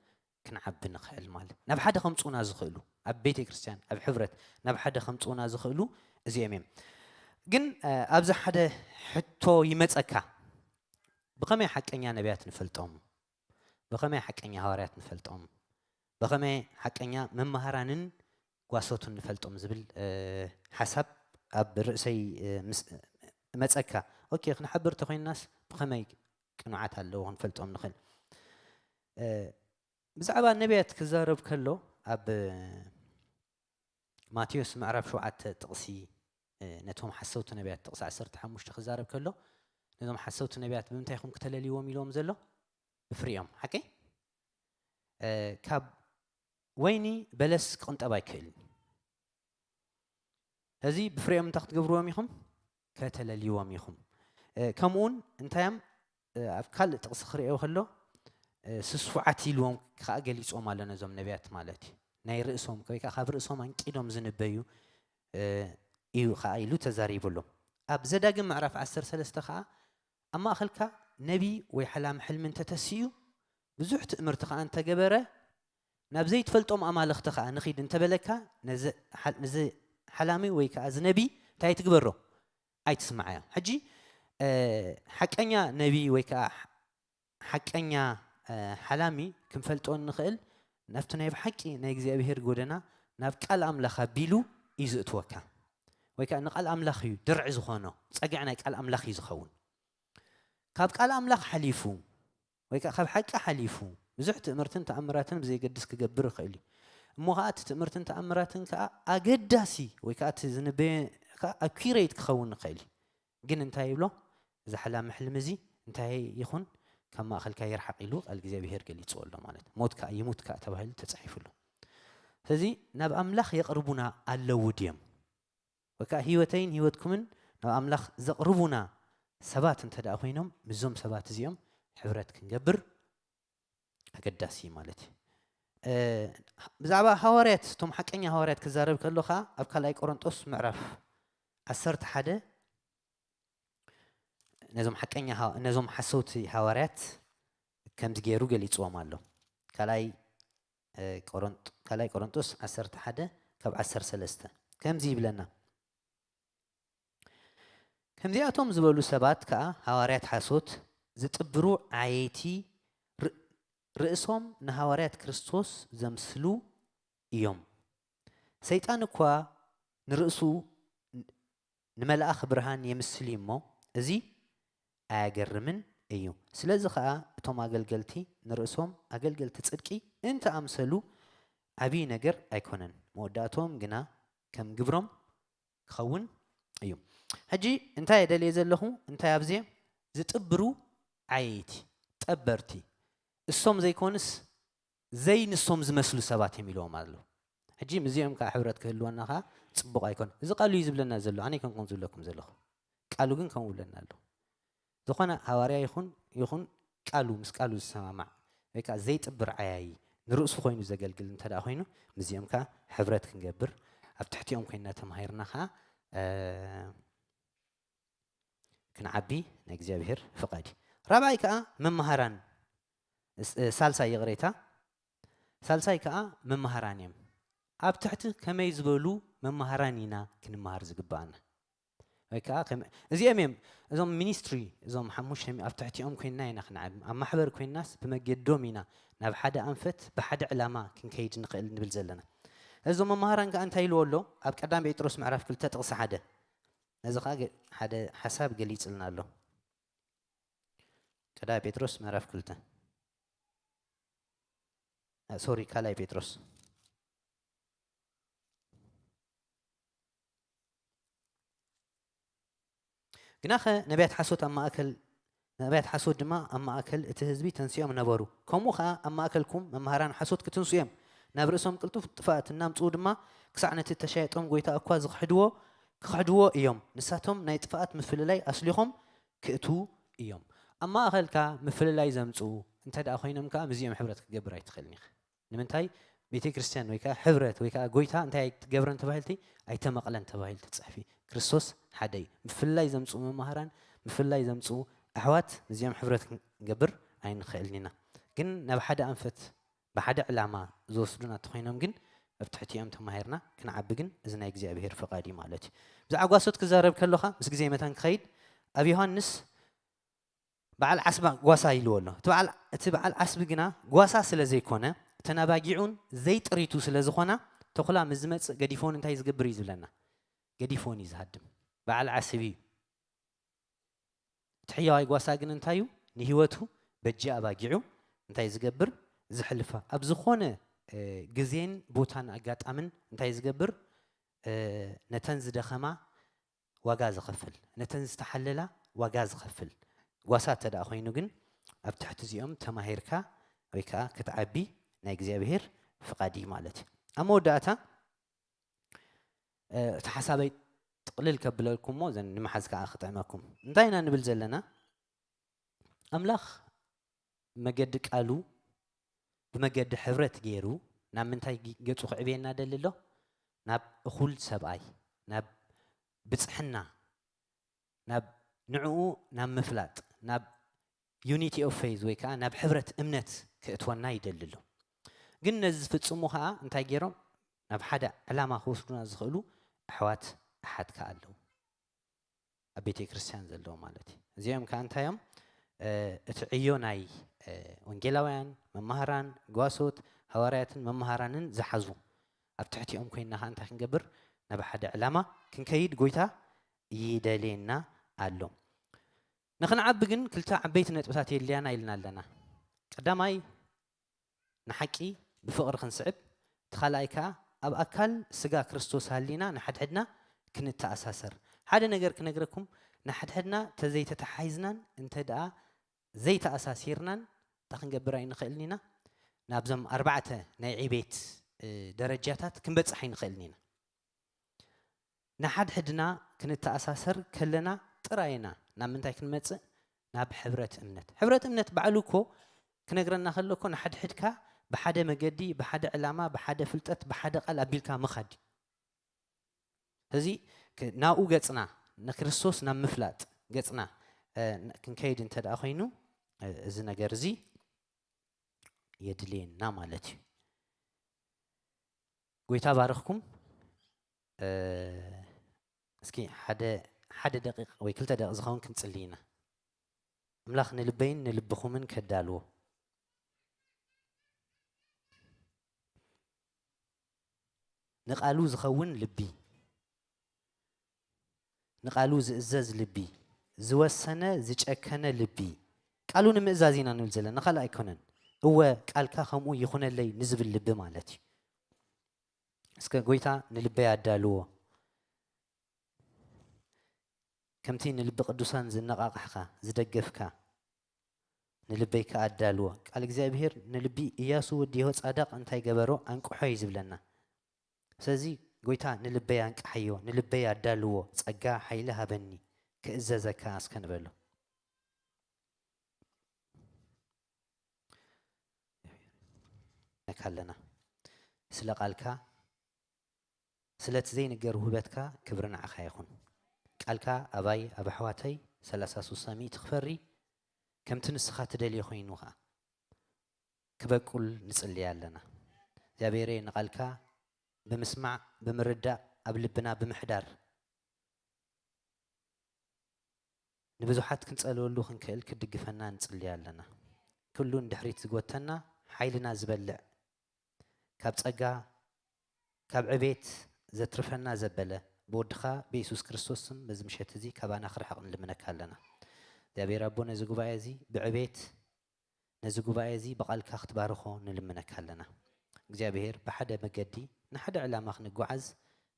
ክንዓቢ ንኽእል ማለት ናብ ሓደ ከምፁና ዝኽእሉ ኣብ ቤተ ክርስቲያን ኣብ ሕብረት ናብ ሓደ ከምፁና ዝኽእሉ እዚኦም እዮም። ግን ኣብዚ ሓደ ሕቶ ይመፀካ፣ ብኸመይ ሓቀኛ ነቢያት ንፈልጦም? ብኸመይ ሓቀኛ ሃዋርያት ንፈልጦም? ብኸመይ ሓቀኛ መማህራንን ጓሶቱን ንፈልጦም ዝብል ሓሳብ ኣብ ርእሰይ መፀካ። ኦኬ ክንሓብር ተኮይንናስ ብኸመይ ቅኑዓት ኣለዎ ክንፈልጦም ንኽእል። ብዛዕባ ነቢያት ክዛረብ ከሎ ኣብ ማቴዎስ ምዕራፍ ሸውዓተ ጥቕሲ ነቶም ሓሰውቲ ነቢያት ጥቕሲ ዓሰርተ ሓሙሽተ ክዛረብ ከሎ ነዞም ሓሰውቲ ነቢያት ብምንታይ ኢኹም ክተለልይዎም ኢልዎም ዘሎ ብፍሪኦም ሓቂ ካብ ወይኒ በለስ ክቕንጠብ ኣይክእልን። እዚ ብፍሬኦም እንታይ ክትገብርዎም ኢኹም? ከተለልይዎም ኢኹም። ከምኡውን እንታዮም ኣብ ካልእ ጥቕሲ ክርእዮ ከሎ ስሱዓት ኢልዎም ከዓ ገሊፅዎም ኣሎ ነዞም ነቢያት ማለት እዩ። ናይ ርእሶም ወይ ከዓ ካብ ርእሶም ኣንቂዶም ዝንበዩ እዩ ከዓ ኢሉ ተዛሪቡ ኣሎ። ኣብ ዘዳግም ምዕራፍ ዓሰርተ ሰለስተ ከዓ ኣብ ማእኸልካ ነቢ ወይ ሓላሚ ሕልሚ እንተተስኡ ብዙሕ ትእምርቲ ከዓ እንተገበረ ናብ ዘይትፈልጦም ኣማልኽቲ ከዓ ንኺድ እንተበለካ ነዚ ሓላሚ ወይ ከዓ እዚ ነቢ እንታይ ትግበሮ? ኣይትስምዓዮ። ሕጂ ሓቀኛ ነቢ ወይ ከዓ ሓቀኛ ሓላሚ ክንፈልጦ እንኽእል ናብቲ ናይ ብሓቂ ናይ እግዚኣብሄር ጎደና ናብ ቃል ኣምላኽ ኣቢሉ እዩ ዝእትወካ ወይ ከዓ ንቃል ኣምላኽ እዩ ድርዒ ዝኾኖ ፀግዒ ናይ ቃል ኣምላኽ እዩ ዝኸውን። ካብ ቃል ኣምላኽ ሓሊፉ ወይ ከዓ ካብ ሓቂ ሓሊፉ ብዙሕ ትእምርትን ተኣምራትን ብዘየገድስ ክገብር ይኽእል እዩ። እሞ ከዓ እቲ ትእምርትን ተኣምራትን ከዓ ኣገዳሲ ወይ ከዓ እቲ ዝንበየ ከዓ ኣኪሬት ክኸውን ይኽእል እዩ። ግን እንታይ ይብሎ? እዚ ሓላሚ ሕልሚ እዚ እንታይ ይኹን ካብ ማእኸልካ ይርሓቕ ኢሉ ቃል እግዚኣብሄር ገሊፅዎ ኣሎ ማለት ሞት ከዓ ይሙት ከዓ ተባሂሉ ተፃሒፉ ኣሎ። ስለዚ ናብ ኣምላኽ የቕርቡና ኣለዉ ድዮም? ወይ ከዓ ህይወተይን ህይወትኩምን ናብ ኣምላኽ ዘቕርቡና ሰባት እንተ ደኣ ኮይኖም ምስዞም ሰባት እዚኦም ሕብረት ክንገብር ኣገዳሲ እዩ ማለት እዩ። ብዛዕባ ሃዋርያት እቶም ሓቀኛ ሃዋርያት ክዛረብ ከሎ ከዓ ኣብ ካልኣይ ቆሮንጦስ ምዕራፍ ዓሰርተ ሓደ ነዞም ሓቀኛ ነዞም ሓሰውቲ ሃዋርያት ከምዚ ገይሩ ገሊፅዎም ኣሎ። ካልኣይ ካልኣይ ቆሮንጦስ ዓሰርተ ሓደ ካብ ዓሰርተ ሰለስተ ከምዚ ይብለና። ከምዚኣቶም ዝበሉ ሰባት ከኣ ሃዋርያት ሓሶት ዝጥብሩ ዓየይቲ ርእሶም ንሃዋርያት ክርስቶስ ዘምስሉ እዮም። ሰይጣን እኳ ንርእሱ ንመልኣኽ ብርሃን የምስል እዩ እሞ፣ እዚ ኣያገርምን እዩ። ስለዚ ኸኣ እቶም ኣገልገልቲ ንርእሶም ኣገልገልቲ ጽድቂ እንተ ኣምሰሉ ዓብዪ ነገር ኣይኮነን። መወዳእቶም ግና ከም ግብሮም ክኸውን እዩ። ሕጂ እንታይ የደልየ ዘለኹ እንታይ ኣብዝየ ዝጥብሩ ዓየይቲ ጠበርቲ እሶም ዘይኮንስ ዘይንሶም ዝመስሉ ሰባት እዮም ኢልዎም ኣለዉ። ሕጂ ምስዚኦም ከዓ ሕብረት ክህልወና ከዓ ፅቡቕ ኣይኮን። እዚ ቃሉ እዩ ዝብለና ዘሎ፣ ኣነ ኣይኮንኩን ዝብለኩም ዘለኹ፣ ቃሉ ግን ከምኡ ይብለና ኣሎ። ዝኾነ ሃዋርያ ይኹን ይኹን ቃሉ ምስ ቃሉ ዝሰማማዕ ወይ ከዓ ዘይጥብር ዓያዪ ንርእሱ ኮይኑ ዘገልግል እንተ ደኣ ኮይኑ ምስዚኦም ከዓ ሕብረት ክንገብር ኣብ ትሕቲኦም ኮይና ተማሂርና ከዓ ክንዓቢ ናይ እግዚኣብሔር ፍቓድ እዩ። ራብዓይ ከዓ መምሃራን ሳልሳይ ይቕሬታ ሳልሳይ ከዓ መምሃራን እዮም። ኣብ ትሕቲ ከመይ ዝበሉ መምሃራን ኢና ክንመሃር ዝግባኣና? ወይ ከዓ እዚኦም እዮም እዞም ሚኒስትሪ እዞም ሓሙሽተ ኣብ ትሕቲኦም ኮይንና ኢና ክንዓቢ ኣብ ማሕበር ኮይንናስ ብመገዶም ኢና ናብ ሓደ ኣንፈት ብሓደ ዕላማ ክንከይድ ንኽእል ንብል ዘለና። እዞም መምሃራን ከዓ እንታይ ኢልዎ ኣሎ? ኣብ ቀዳም ጴጥሮስ ምዕራፍ ክልተ ጥቕሲ ሓደ ነዚ ከዓ ሓደ ሓሳብ ገሊፅልና ኣሎ። ቀዳም ጴጥሮስ ምዕራፍ ክልተ ሶሪ ካልኣይ ጴጥሮስ ግናኸ ነቢያት ሓሶት ኣብ ማእከል ነቢያት ሓሶት ድማ ኣብ ማእከል እቲ ህዝቢ ተንሲኦም ነበሩ። ከምኡ ኸኣ ኣብ ማእከልኩም መምሃራን ሓሶት ክትንሱ እዮም። ናብ ርእሶም ቅልጡፍ ጥፍኣት እናምጽኡ ድማ ክሳዕ ነቲ እተሻየጦም ጐይታ እኳ ዝኽሕድዎ ክኽሕድዎ እዮም። ንሳቶም ናይ ጥፍኣት ምፍልላይ ኣስሊኾም ክእትዉ እዮም። ኣብ ማእከልካ ምፍልላይ ዘምጽኡ እንተ ደኣ ኮይኖም ከኣ ምስዚኦም ሕብረት ክትገብር ኣይትኽእልን ኢኻ። ንምንታይ ቤተ ክርስቲያን ወይ ከዓ ሕብረት ወይ ከዓ ጎይታ እንታይ ኣይትገብረን ተባሂልቲ ኣይተመቕለን ተባሂሉ ተፅሕፊ። ክርስቶስ ሓደ እዩ። ምፍልላይ ዘምፅኡ መማህራን ምፍልላይ ዘምፅኡ ኣሕዋት ምስዚኦም ሕብረት ክንገብር ኣይንኽእልን ኢና። ግን ናብ ሓደ ኣንፈት ብሓደ ዕላማ ዝወስዱና እንተኾይኖም ግን ኣብ ትሕቲኦም ተማሂርና ክንዓቢ ግን እዚ ናይ እግዚኣብሔር ፍቓድ እዩ ማለት እዩ። ብዛዕባ ጓሶት ክዛረብ ከለኻ ምስ ግዜ መታን ክኸይድ ኣብ ዮሃንስ በዓል ዓስባ ጓሳ ኢልዎ ኣሎ። እቲ በዓል እቲ በዓል ዓስቢ ግና ጓሳ ስለ ዘይኮነ እተን ኣባጊዑን ዘይጥሪቱ ስለ ዝኾና ተኹላ ምስ ዝመጽእ ገዲፎን እንታይ ዝገብር እዩ ዝብለና? ገዲፎን እዩ ዝሃድም። በዓል ዓስቢ እዩ። እቲ ሕያዋይ ጓሳ ግን እንታይ እዩ? ንህይወቱ በጂ ኣባጊዑ እንታይ ዝገብር? ዝሕልፋ። ኣብ ዝኾነ ግዜን ቦታን ኣጋጣምን እንታይ ዝገብር? ነተን ዝደኸማ ዋጋ ዝኸፍል፣ ነተን ዝተሓለላ ዋጋ ዝኸፍል ጓሳ እተ ደኣ ኮይኑ ግን ኣብ ትሕቲ እዚኦም ተማሂርካ ወይ ከዓ ክትዓቢ ናይ እግዚኣብሄር ፍቓድ እዩ ማለት እዩ። ኣብ መወዳእታ እቲ ሓሳበይ ጥቕልል ከብለልኩሞ ዘን ንምሓዝ ከዓ ክጥዕመኩም እንታይ ኢና ንብል ዘለና? ኣምላኽ መገዲ ቃሉ ብመገዲ ሕብረት ገይሩ ናብ ምንታይ ገጹ ክዕብየና ደሊ ኣሎ? ናብ እኹል ሰብኣይ፣ ናብ ብጽሕና፣ ናብ ንዕኡ ናብ ምፍላጥ፣ ናብ unity of faith ወይ ከዓ ናብ ሕብረት እምነት ክእትወና ይደሊ ኣሎ። ግን ነዚ ዝፍጽሙ ከዓ እንታይ ገይሮም ናብ ሓደ ዕላማ ክወስዱና ዝኽእሉ ኣሕዋት ኣሓት ከዓ ኣለዉ። ኣብ ቤተ ክርስቲያን ዘለዉ ማለት እዩ። እዚኦም ከዓ እንታይ እዮም? እቲ ዕዮ ናይ ወንጌላውያን፣ መማህራን፣ ጓሶት፣ ሃዋርያትን መማህራንን ዝሓዙ ኣብ ትሕቲኦም ኮይንና ከዓ እንታይ ክንገብር ናብ ሓደ ዕላማ ክንከይድ ጎይታ ይደልየና ኣሎ። ንክንዓቢ ግን ክልተ ዓበይቲ ነጥብታት የድልያና ኢልና ኣለና። ቀዳማይ ንሓቂ ብፍቕሪ ክንስዕብ፣ እቲ ካልኣይ ከኣ ኣብ ኣካል ስጋ ክርስቶስ ሃሊና ንሓድሕድና ክንተኣሳሰር። ሓደ ነገር ክነግረኩም፣ ንሓድሕድና ተዘይተተሓሒዝናን እንተ ደኣ ዘይተኣሳሲርናን እንታይ ክንገብር ኣይንኽእልን ኢና? ናብዞም ኣርባዕተ ናይ ዕቤት ደረጃታት ክንበጽሕ ኣይንኽእልን ኢና። ንሓድሕድና ክንተኣሳሰር ከለና ጥራይ ኢና ናብ ምንታይ ክንመጽእ? ናብ ሕብረት እምነት። ሕብረት እምነት ባዕሉ እኮ ክነግረና ከሎ እኮ ንሓድሕድካ ብሓደ መገዲ፣ ብሓደ ዕላማ፣ ብሓደ ፍልጠት፣ ብሓደ ቃል ኣቢልካ ምኻድ እዩ። እዚ ናብኡ ገጽና ንክርስቶስ ናብ ምፍላጥ ገጽና ክንከይድ እንተ ደኣ ኮይኑ እዚ ነገር እዚ የድልየና ማለት እዩ። ጎይታ ባርኽኩም። እ፣ እስኪ ሓደ ሓደ ደቂቕ ወይ ክልተ ደቂቕ ዝኸውን ክንጽሊ ኢና። ኣምላኽ ንልበይን ንልብኹምን ከዳልዎ፣ ንቃሉ ዝኸውን ልቢ፣ ንቃሉ ዝእዘዝ ልቢ፣ ዝወሰነ ዝጨከነ ልቢ። ቃሉ ንምእዛዝ ኢና ንብል ዘለና፣ ካልእ ኣይኮነን። እወ ቃልካ ከምኡ ይኹነለይ ንዝብል ልቢ ማለት እዩ። እስከ ጎይታ ንልበይ ኣዳልዎ፣ ከምቲ ንልቢ ቅዱሳን ዝነቓቓሕካ ዝደገፍካ ንልበይ ከኣ ኣዳልዎ። ቃል እግዚኣብሔር ንልቢ ኢያሱ ወዲ የሆጻዳቅ እንታይ ገበሮ? ኣንቅሖ እዩ ዝብለና። ስለዚ ጎይታ ንልበይ ኣንቅሓዮ፣ ንልበይ ኣዳልዎ፣ ጸጋ ሓይሊ ሃበኒ፣ ክእዘዘካ እስከ ንበሎ። ነካ ኣለና። ስለ ቃልካ፣ ስለቲ ዘይንገር ውህበትካ ክብሪ ንዓኻ ይኹን። ቃልካ ኣባይ ኣብ ኣሕዋተይ ሰላሳ ስሳ ሚእቲ ክፈሪ፣ ከምቲ ንስኻ ትደልዮ ኮይኑ ኸኣ ክበቁል ንጽልይ ኣለና። እግዚኣብሔረ ንቓልካ ብምስማዕ፣ ብምርዳእ፣ ኣብ ልብና ብምሕዳር፣ ንብዙሓት ክንጸልወሉ ክንክእል ክትድግፈና ንጽልይ ኣለና። ኩሉ ንድሕሪት ዝጎተና፣ ሓይልና ዝበልዕ፣ ካብ ጸጋ፣ ካብ ዕቤት ዘትርፈና ዘበለ፣ ብወድኻ ብየሱስ ክርስቶስ ስም በዚ ምሸት እዚ ካባና ክርሕቕ ንልምነካ ኣለና። እግዚኣብሔር ኣቦ ነዚ ጉባኤ እዚ ብዕቤት፣ ነዚ ጉባኤ እዚ ብቓልካ ክትባርኾ ንልምነካ ኣለና። እግዚኣብሔር ብሓደ መገዲ ንሓደ ዕላማ ክንጓዓዝ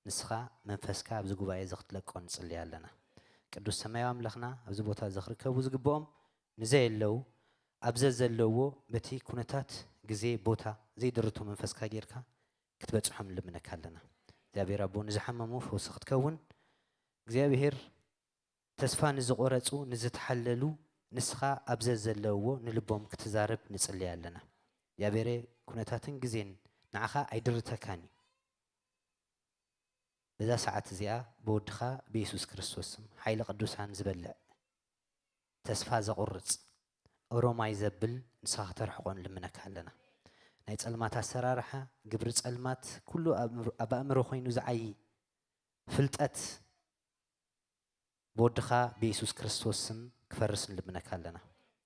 ንስኻ መንፈስካ ኣብዚ ጉባኤ እዚ ክትለቆ ንጽልይ ኣለና። ቅዱስ ሰማያዊ ኣምላኽና ኣብዚ ቦታ እዚ ክርከቡ ዝግብኦም ንዘየለዉ ኣብ ዘዘለዎ በቲ ኩነታት ግዜ ቦታ ዘይድርቶ መንፈስካ ጌርካ ክትበጽሖም ንልምነካ ኣለና። እግዚኣብሔር ኣቦ ንዝሓመሙ ፈውሲ ክትከውን እግዚኣብሔር ተስፋ ንዝቖረጹ ንዝተሓለሉ ንስኻ ኣብ ዘዘለውዎ ንልቦም ክትዛረብ ንጽልይ ኣለና። እግዚኣብሔረ ኩነታትን ግዜን ንዓኻ ኣይድርተካን እዩ። በዛ ሰዓት እዚኣ ብወድኻ ብየሱስ ክርስቶስ ስም ሓይሊ ቅዱሳን ዝበልዕ ተስፋ ዘቑርጽ ኦሮማይ ዘብል ንስኻ ከተርሕቖ ንልምነካ ኣለና። ናይ ጸልማት ኣሰራርሓ ግብሪ ጸልማት ኩሉ ኣብ ኣእምሮ ኮይኑ ዝዓዪ ፍልጠት ብወድኻ ብየሱስ ክርስቶስ ስም ክፈርስ ንልምነካ ኣለና።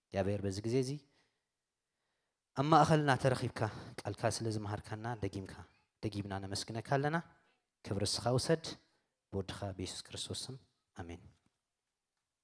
እግዚኣብሔር በዚ ግዜ እዚ ኣብ ማእኸልና ተረኺብካ ቃልካ ስለ ዝመሃርካና ደጊምካ ደጊምና ነመስግነካ ኣለና። ክብሪ እስኻ ውሰድ። ብወድኻ ብየሱስ ክርስቶስ ስም ኣሜን።